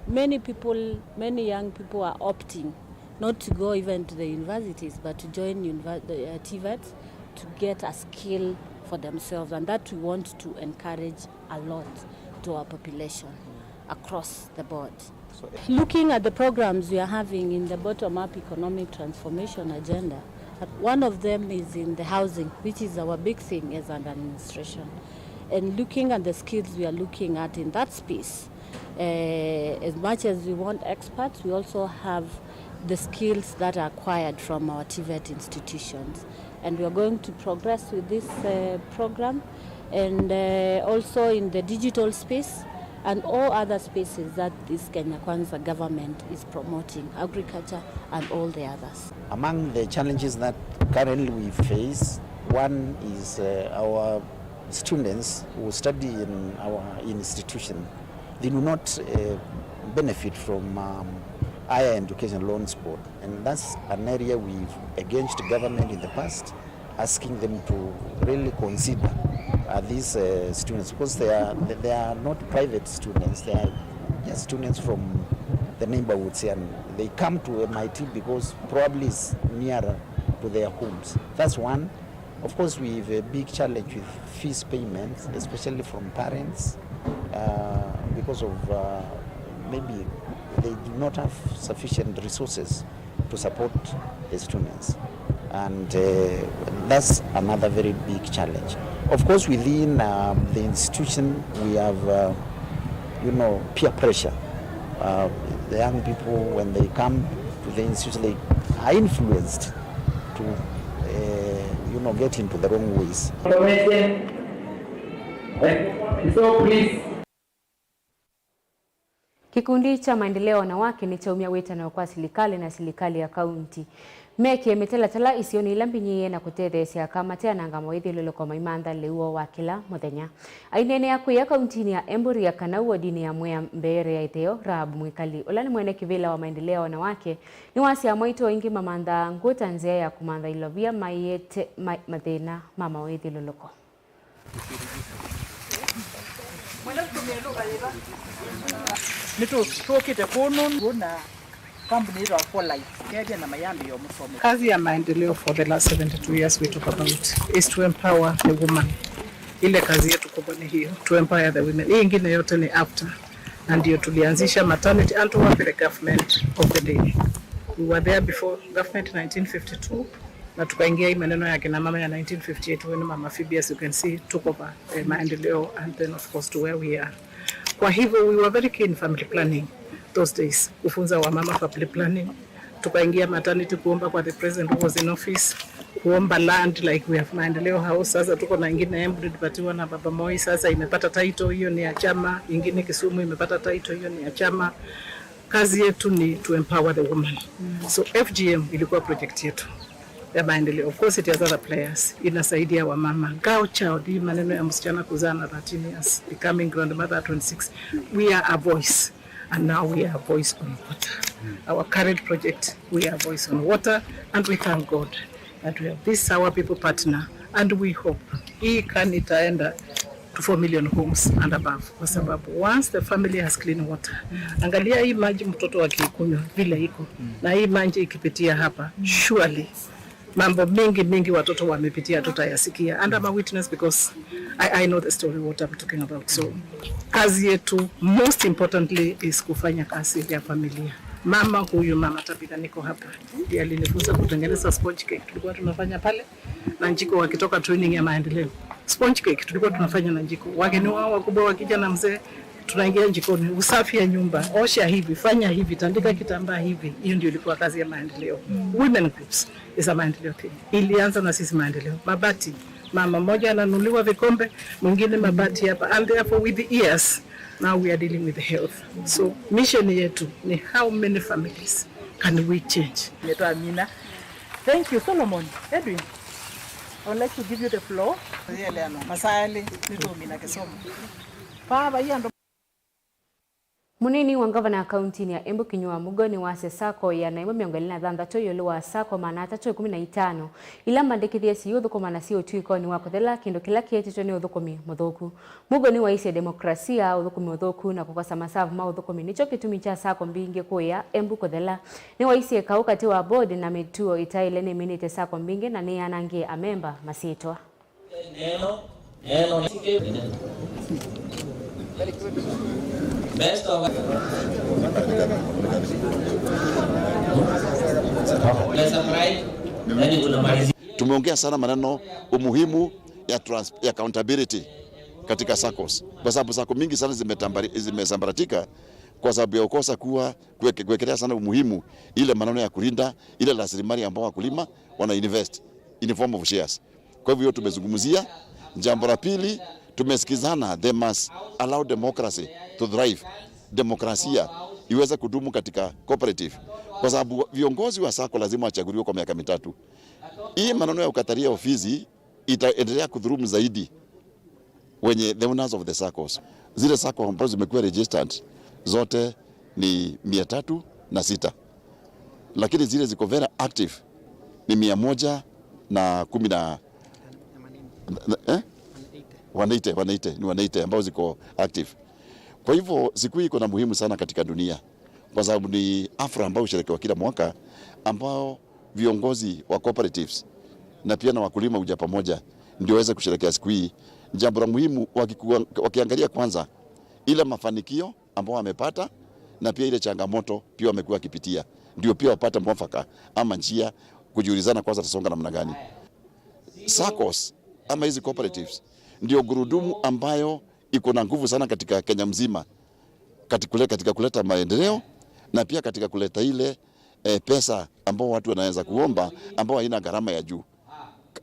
many people, many young people are opting not to go even to the universities, but to join univer- the, uh, TVETs to get a skill for themselves, and that we want to encourage a lot to our population across the board. Looking at the programs we are having in the bottom-up economic transformation agenda, one of them is in the housing, which is our big thing as an administration. And looking at the skills we are looking at in that space, uh, as much as we want experts, we also have the skills that are acquired from our TVET institutions. And we are going to progress with this uh, program. And uh, also in the digital space, and all other spaces that this Kenya Kwanza government is promoting, agriculture and all the others. Among the challenges that currently we face, one is, uh, our students who study in our institution, they do not, uh, benefit from, um, Higher Education Loans Board, and that's an area we've engaged government in the past, asking them to really consider, uh, these, uh, students, because they are, they are not private students, they are just students from the neighborhoods, and they come to M I T because probably it's nearer to their homes. That's one. Of course, we have a big challenge with fees payments, especially from parents, uh, because of, uh, maybe they do not have sufficient resources to support the students. And, uh, that's another very big challenge. Of course, within, um, the institution, we have, uh, you know, peer pressure. Uh, the young people, when they come to the institution, they are influenced to, uh, you know, get into the wrong ways. So please. Kĩkundi kya Maendeleo Wanawake nĩkyaumya wĩtano kwa silikalĩ na silikalĩ ya kaunti mekĩe mĩtalatala isionĩ ila mbinyĩĩe na kũtetheesya aka mateananga mawĩthyũlũlũko maimantha lĩu woo wa kĩla mũthenya. Aineenea kwĩya kauntinĩ ya Embu, Ria Kanau, wodinĩ ya Mwea Mbeere ya ĩtheo, Rahabu Mwikali, ũla nĩ mwene kĩvĩla wa Maendeleo Wanawake, nĩwasya amwaitũ aingĩ mamanthaa ngũ ta nzĩa ya kũmantha ilovia maiĩte ma-, mathĩna ma mawĩthyũlũlũko. Nĩtũ-, tũkĩte kũũ nũndũ na kambuni yĩtawa Polite kethĩa na mayambĩĩa mũsomo. Kazi ya maendeleo for the last seventy-two years we talk about is to empower the woman. Ile kazi yetu kubwa ni hiyo, to empower the women. Hii ingine yote ni after. Na ndio tulianzisha maternity and to work with the government of the day. We were there before government nineteen fifty-two, na tukaingia hii maneno ya kina mama ya nineteen fifty-eight, when Mama Phoebe, as you can see, took over, eh, maendeleo, and then of course to where we are. Kwa hivyo, we were very keen family planning those days, kufunza wamama family planning. Tukaingia maternity kuomba kwa the president who was in office, kuomba land like we have Maendeleo House. Sasa tuko na ingine Embu tulipatiwa na Baba Moi, sasa imepata title, hiyo ni ya chama, ingine Kisumu imepata title, hiyo ni ya chama. Kazi yetu ni to empower the woman. So F G M ilikuwa project yetu ya maendeleo. Of course, it has other players. Inasaidia wamama. Girl child, hii maneno ya msichana kuzaa na thirteen years, becoming grandmother at twenty-six. We are a voice. And now we are a voice on water. Our current project, we are a voice on water, and we thank God that we have this Our People partner, and we hope hii kani itaenda to four million homes and above, kwa sababu once the family has clean water, angalia hii maji mtoto akikunywa vile iko, na hii maji ikipitia hapa, surely mambo mingi mingi watoto wamepitia tutayasikia. And I'm a witness because I, I know the story what I'm talking about. So kazi yetu most importantly is kufanya kazi ya familia. Mama huyu, Mama Tabitha, niko hapa, ndiye alinifunza kutengeneza sponge cake. Tulikuwa tunafanya pale na Njiko wakitoka training ya maendeleo. Sponge cake tulikuwa tunafanya na Njiko. Wageni wao wakubwa wakija na mzee, tunaingia jikoni, usafi ya nyumba, osha hivi, fanya hivi, tandika kitambaa hivi. Hiyo ndio ilikuwa kazi ya maendeleo. Women groups is a maendeleo thing. Ilianza na sisi maendeleo. Mabati, mama mmoja ananunuliwa vikombe, mwingine mabati hapa. And therefore with the years, now we are dealing with the health. So mission yetu ni how many families can we change? Nĩtwamina. Thank you, Solomon. Edwin, I would like to give you the floor. Yeleano, masaa elĩ, nĩtũmina kĩsomo. Baba, hii andũ. Mũnini wa ngavana kauntinĩ ya Embu Kinyua Mugo nĩwasya sacco ĩana ĩmwe mĩongo ĩlĩ na thanthatũ ĩũlũ wa sacco maana atatũ ĩkũmi na itano ila mbandĩkĩthye siũthũkũma na syĩ ũtw'ĩkonĩ wa kũthela, kĩndũ kĩla kĩetĩtwe nĩ ũthũkũmi mũthũku. Mugo nĩwaisye demokrasia, ũthũkũmi ũthũku na kũkosa masavu ma ũthũkũmi nĩkyo kĩtumi kya sacco mbingĩ kũĩa Embu kũthela. Nĩwaisye kaũ katĩ wa board na mĩtuo ĩtaĩle nĩminĩte sacco mbingĩ na nĩyanangĩe amemba masyĩtwa. Tumeongea sana maneno umuhimu ya trans-, ya accountability katika saccos, kwa sababu sacco mingi sana zimetambari-, zimesambaratika kwa sababu ya ukosa kuwa kuweke-, kuwekelea sana umuhimu ile maneno ya kulinda ile rasilimali ambao wakulima wana invest in form of shares. Kwa hivyo tumezungumzia. Jambo la pili, tumesikizana, they must allow democracy to thrive, demokrasia iweze kudumu katika cooperative, kwa sababu viongozi wa sacco lazima wachaguliwe kwa miaka mitatu. Hii maneno ya ukatalia ofisi itaendelea kudhulumu zaidi wenye the owners of the saccos. Zile sacco ambazo zimekuwa registered zote ni mia tatu na sita, lakini zile ziko very active ni mia moja na kumi na, eh? One eighty, one eighty, ni one eighty ambao ziko active. Kwa hivyo siku hii iko na muhimu sana katika dunia, kwa sababu ni afra ambayo husherekewa kila mwaka, ambao viongozi wa cooperatives na pia na wakulima huja pamoja ndio waweze kusherekea siku hii. Jambo la muhimu wakikuwa-, wakiangalia kwanza ile mafanikio ambao wamepata na pia ile changamoto pia wamekuwa wakipitia, ndio pia wapate mwafaka ama njia kujiulizana kwanza tutasonga namna gani. Saccos ama hizi cooperatives ndio gurudumu ambayo iko na nguvu sana katika Kenya mzima, katika kule-, katika kuleta maendeleo na pia katika kuleta ile, eh, pesa ambao watu wanaweza kuomba ambao haina gharama ya juu,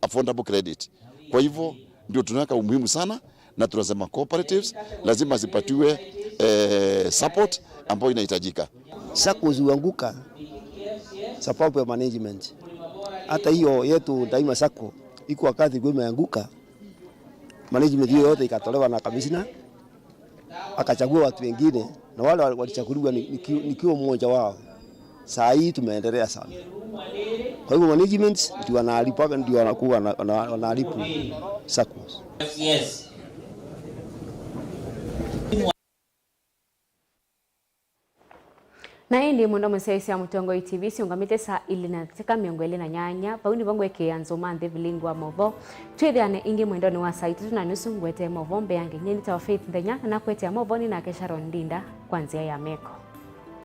affordable credit. Kwa hivyo ndio tunaweka umuhimu sana na tunasema cooperatives lazima zipatiwe, eh, support ambayo inahitajika. Saccos huanguka sababu ya management. Hata hiyo yetu Daima Sacco iko wakati kwa imeanguka, management hiyo yote ikatolewa na kamishna, akachagua watu wengine, na wale walichaguliwa ni-, niki-, nikiwa mmoja wao. Saa hii tumeendelea sana. Kwa hivyo management ndio wanalipa, ndio wanakuwa wana-, wana-, wanalipu saccos. Yes. Na ĩndĩ mwendwa mũsyaĩĩsya Mũtongoi T V syũngamĩte saa ilĩ na ndatĩka mĩongo ĩlĩ na nyanya, vau nĩvo ngwĩkĩĩa nzũma nthĩ vilingi wa maũvoo. Twĩthĩane ĩngĩ mwendonĩ wa saa itatũ na nusu ngũetee maũvoo mbeange. Nyie nĩtawa Faith Nthenya, na nakũetea maũvoo nĩ nake Sharon Ndinda kwa nzĩa ya meko.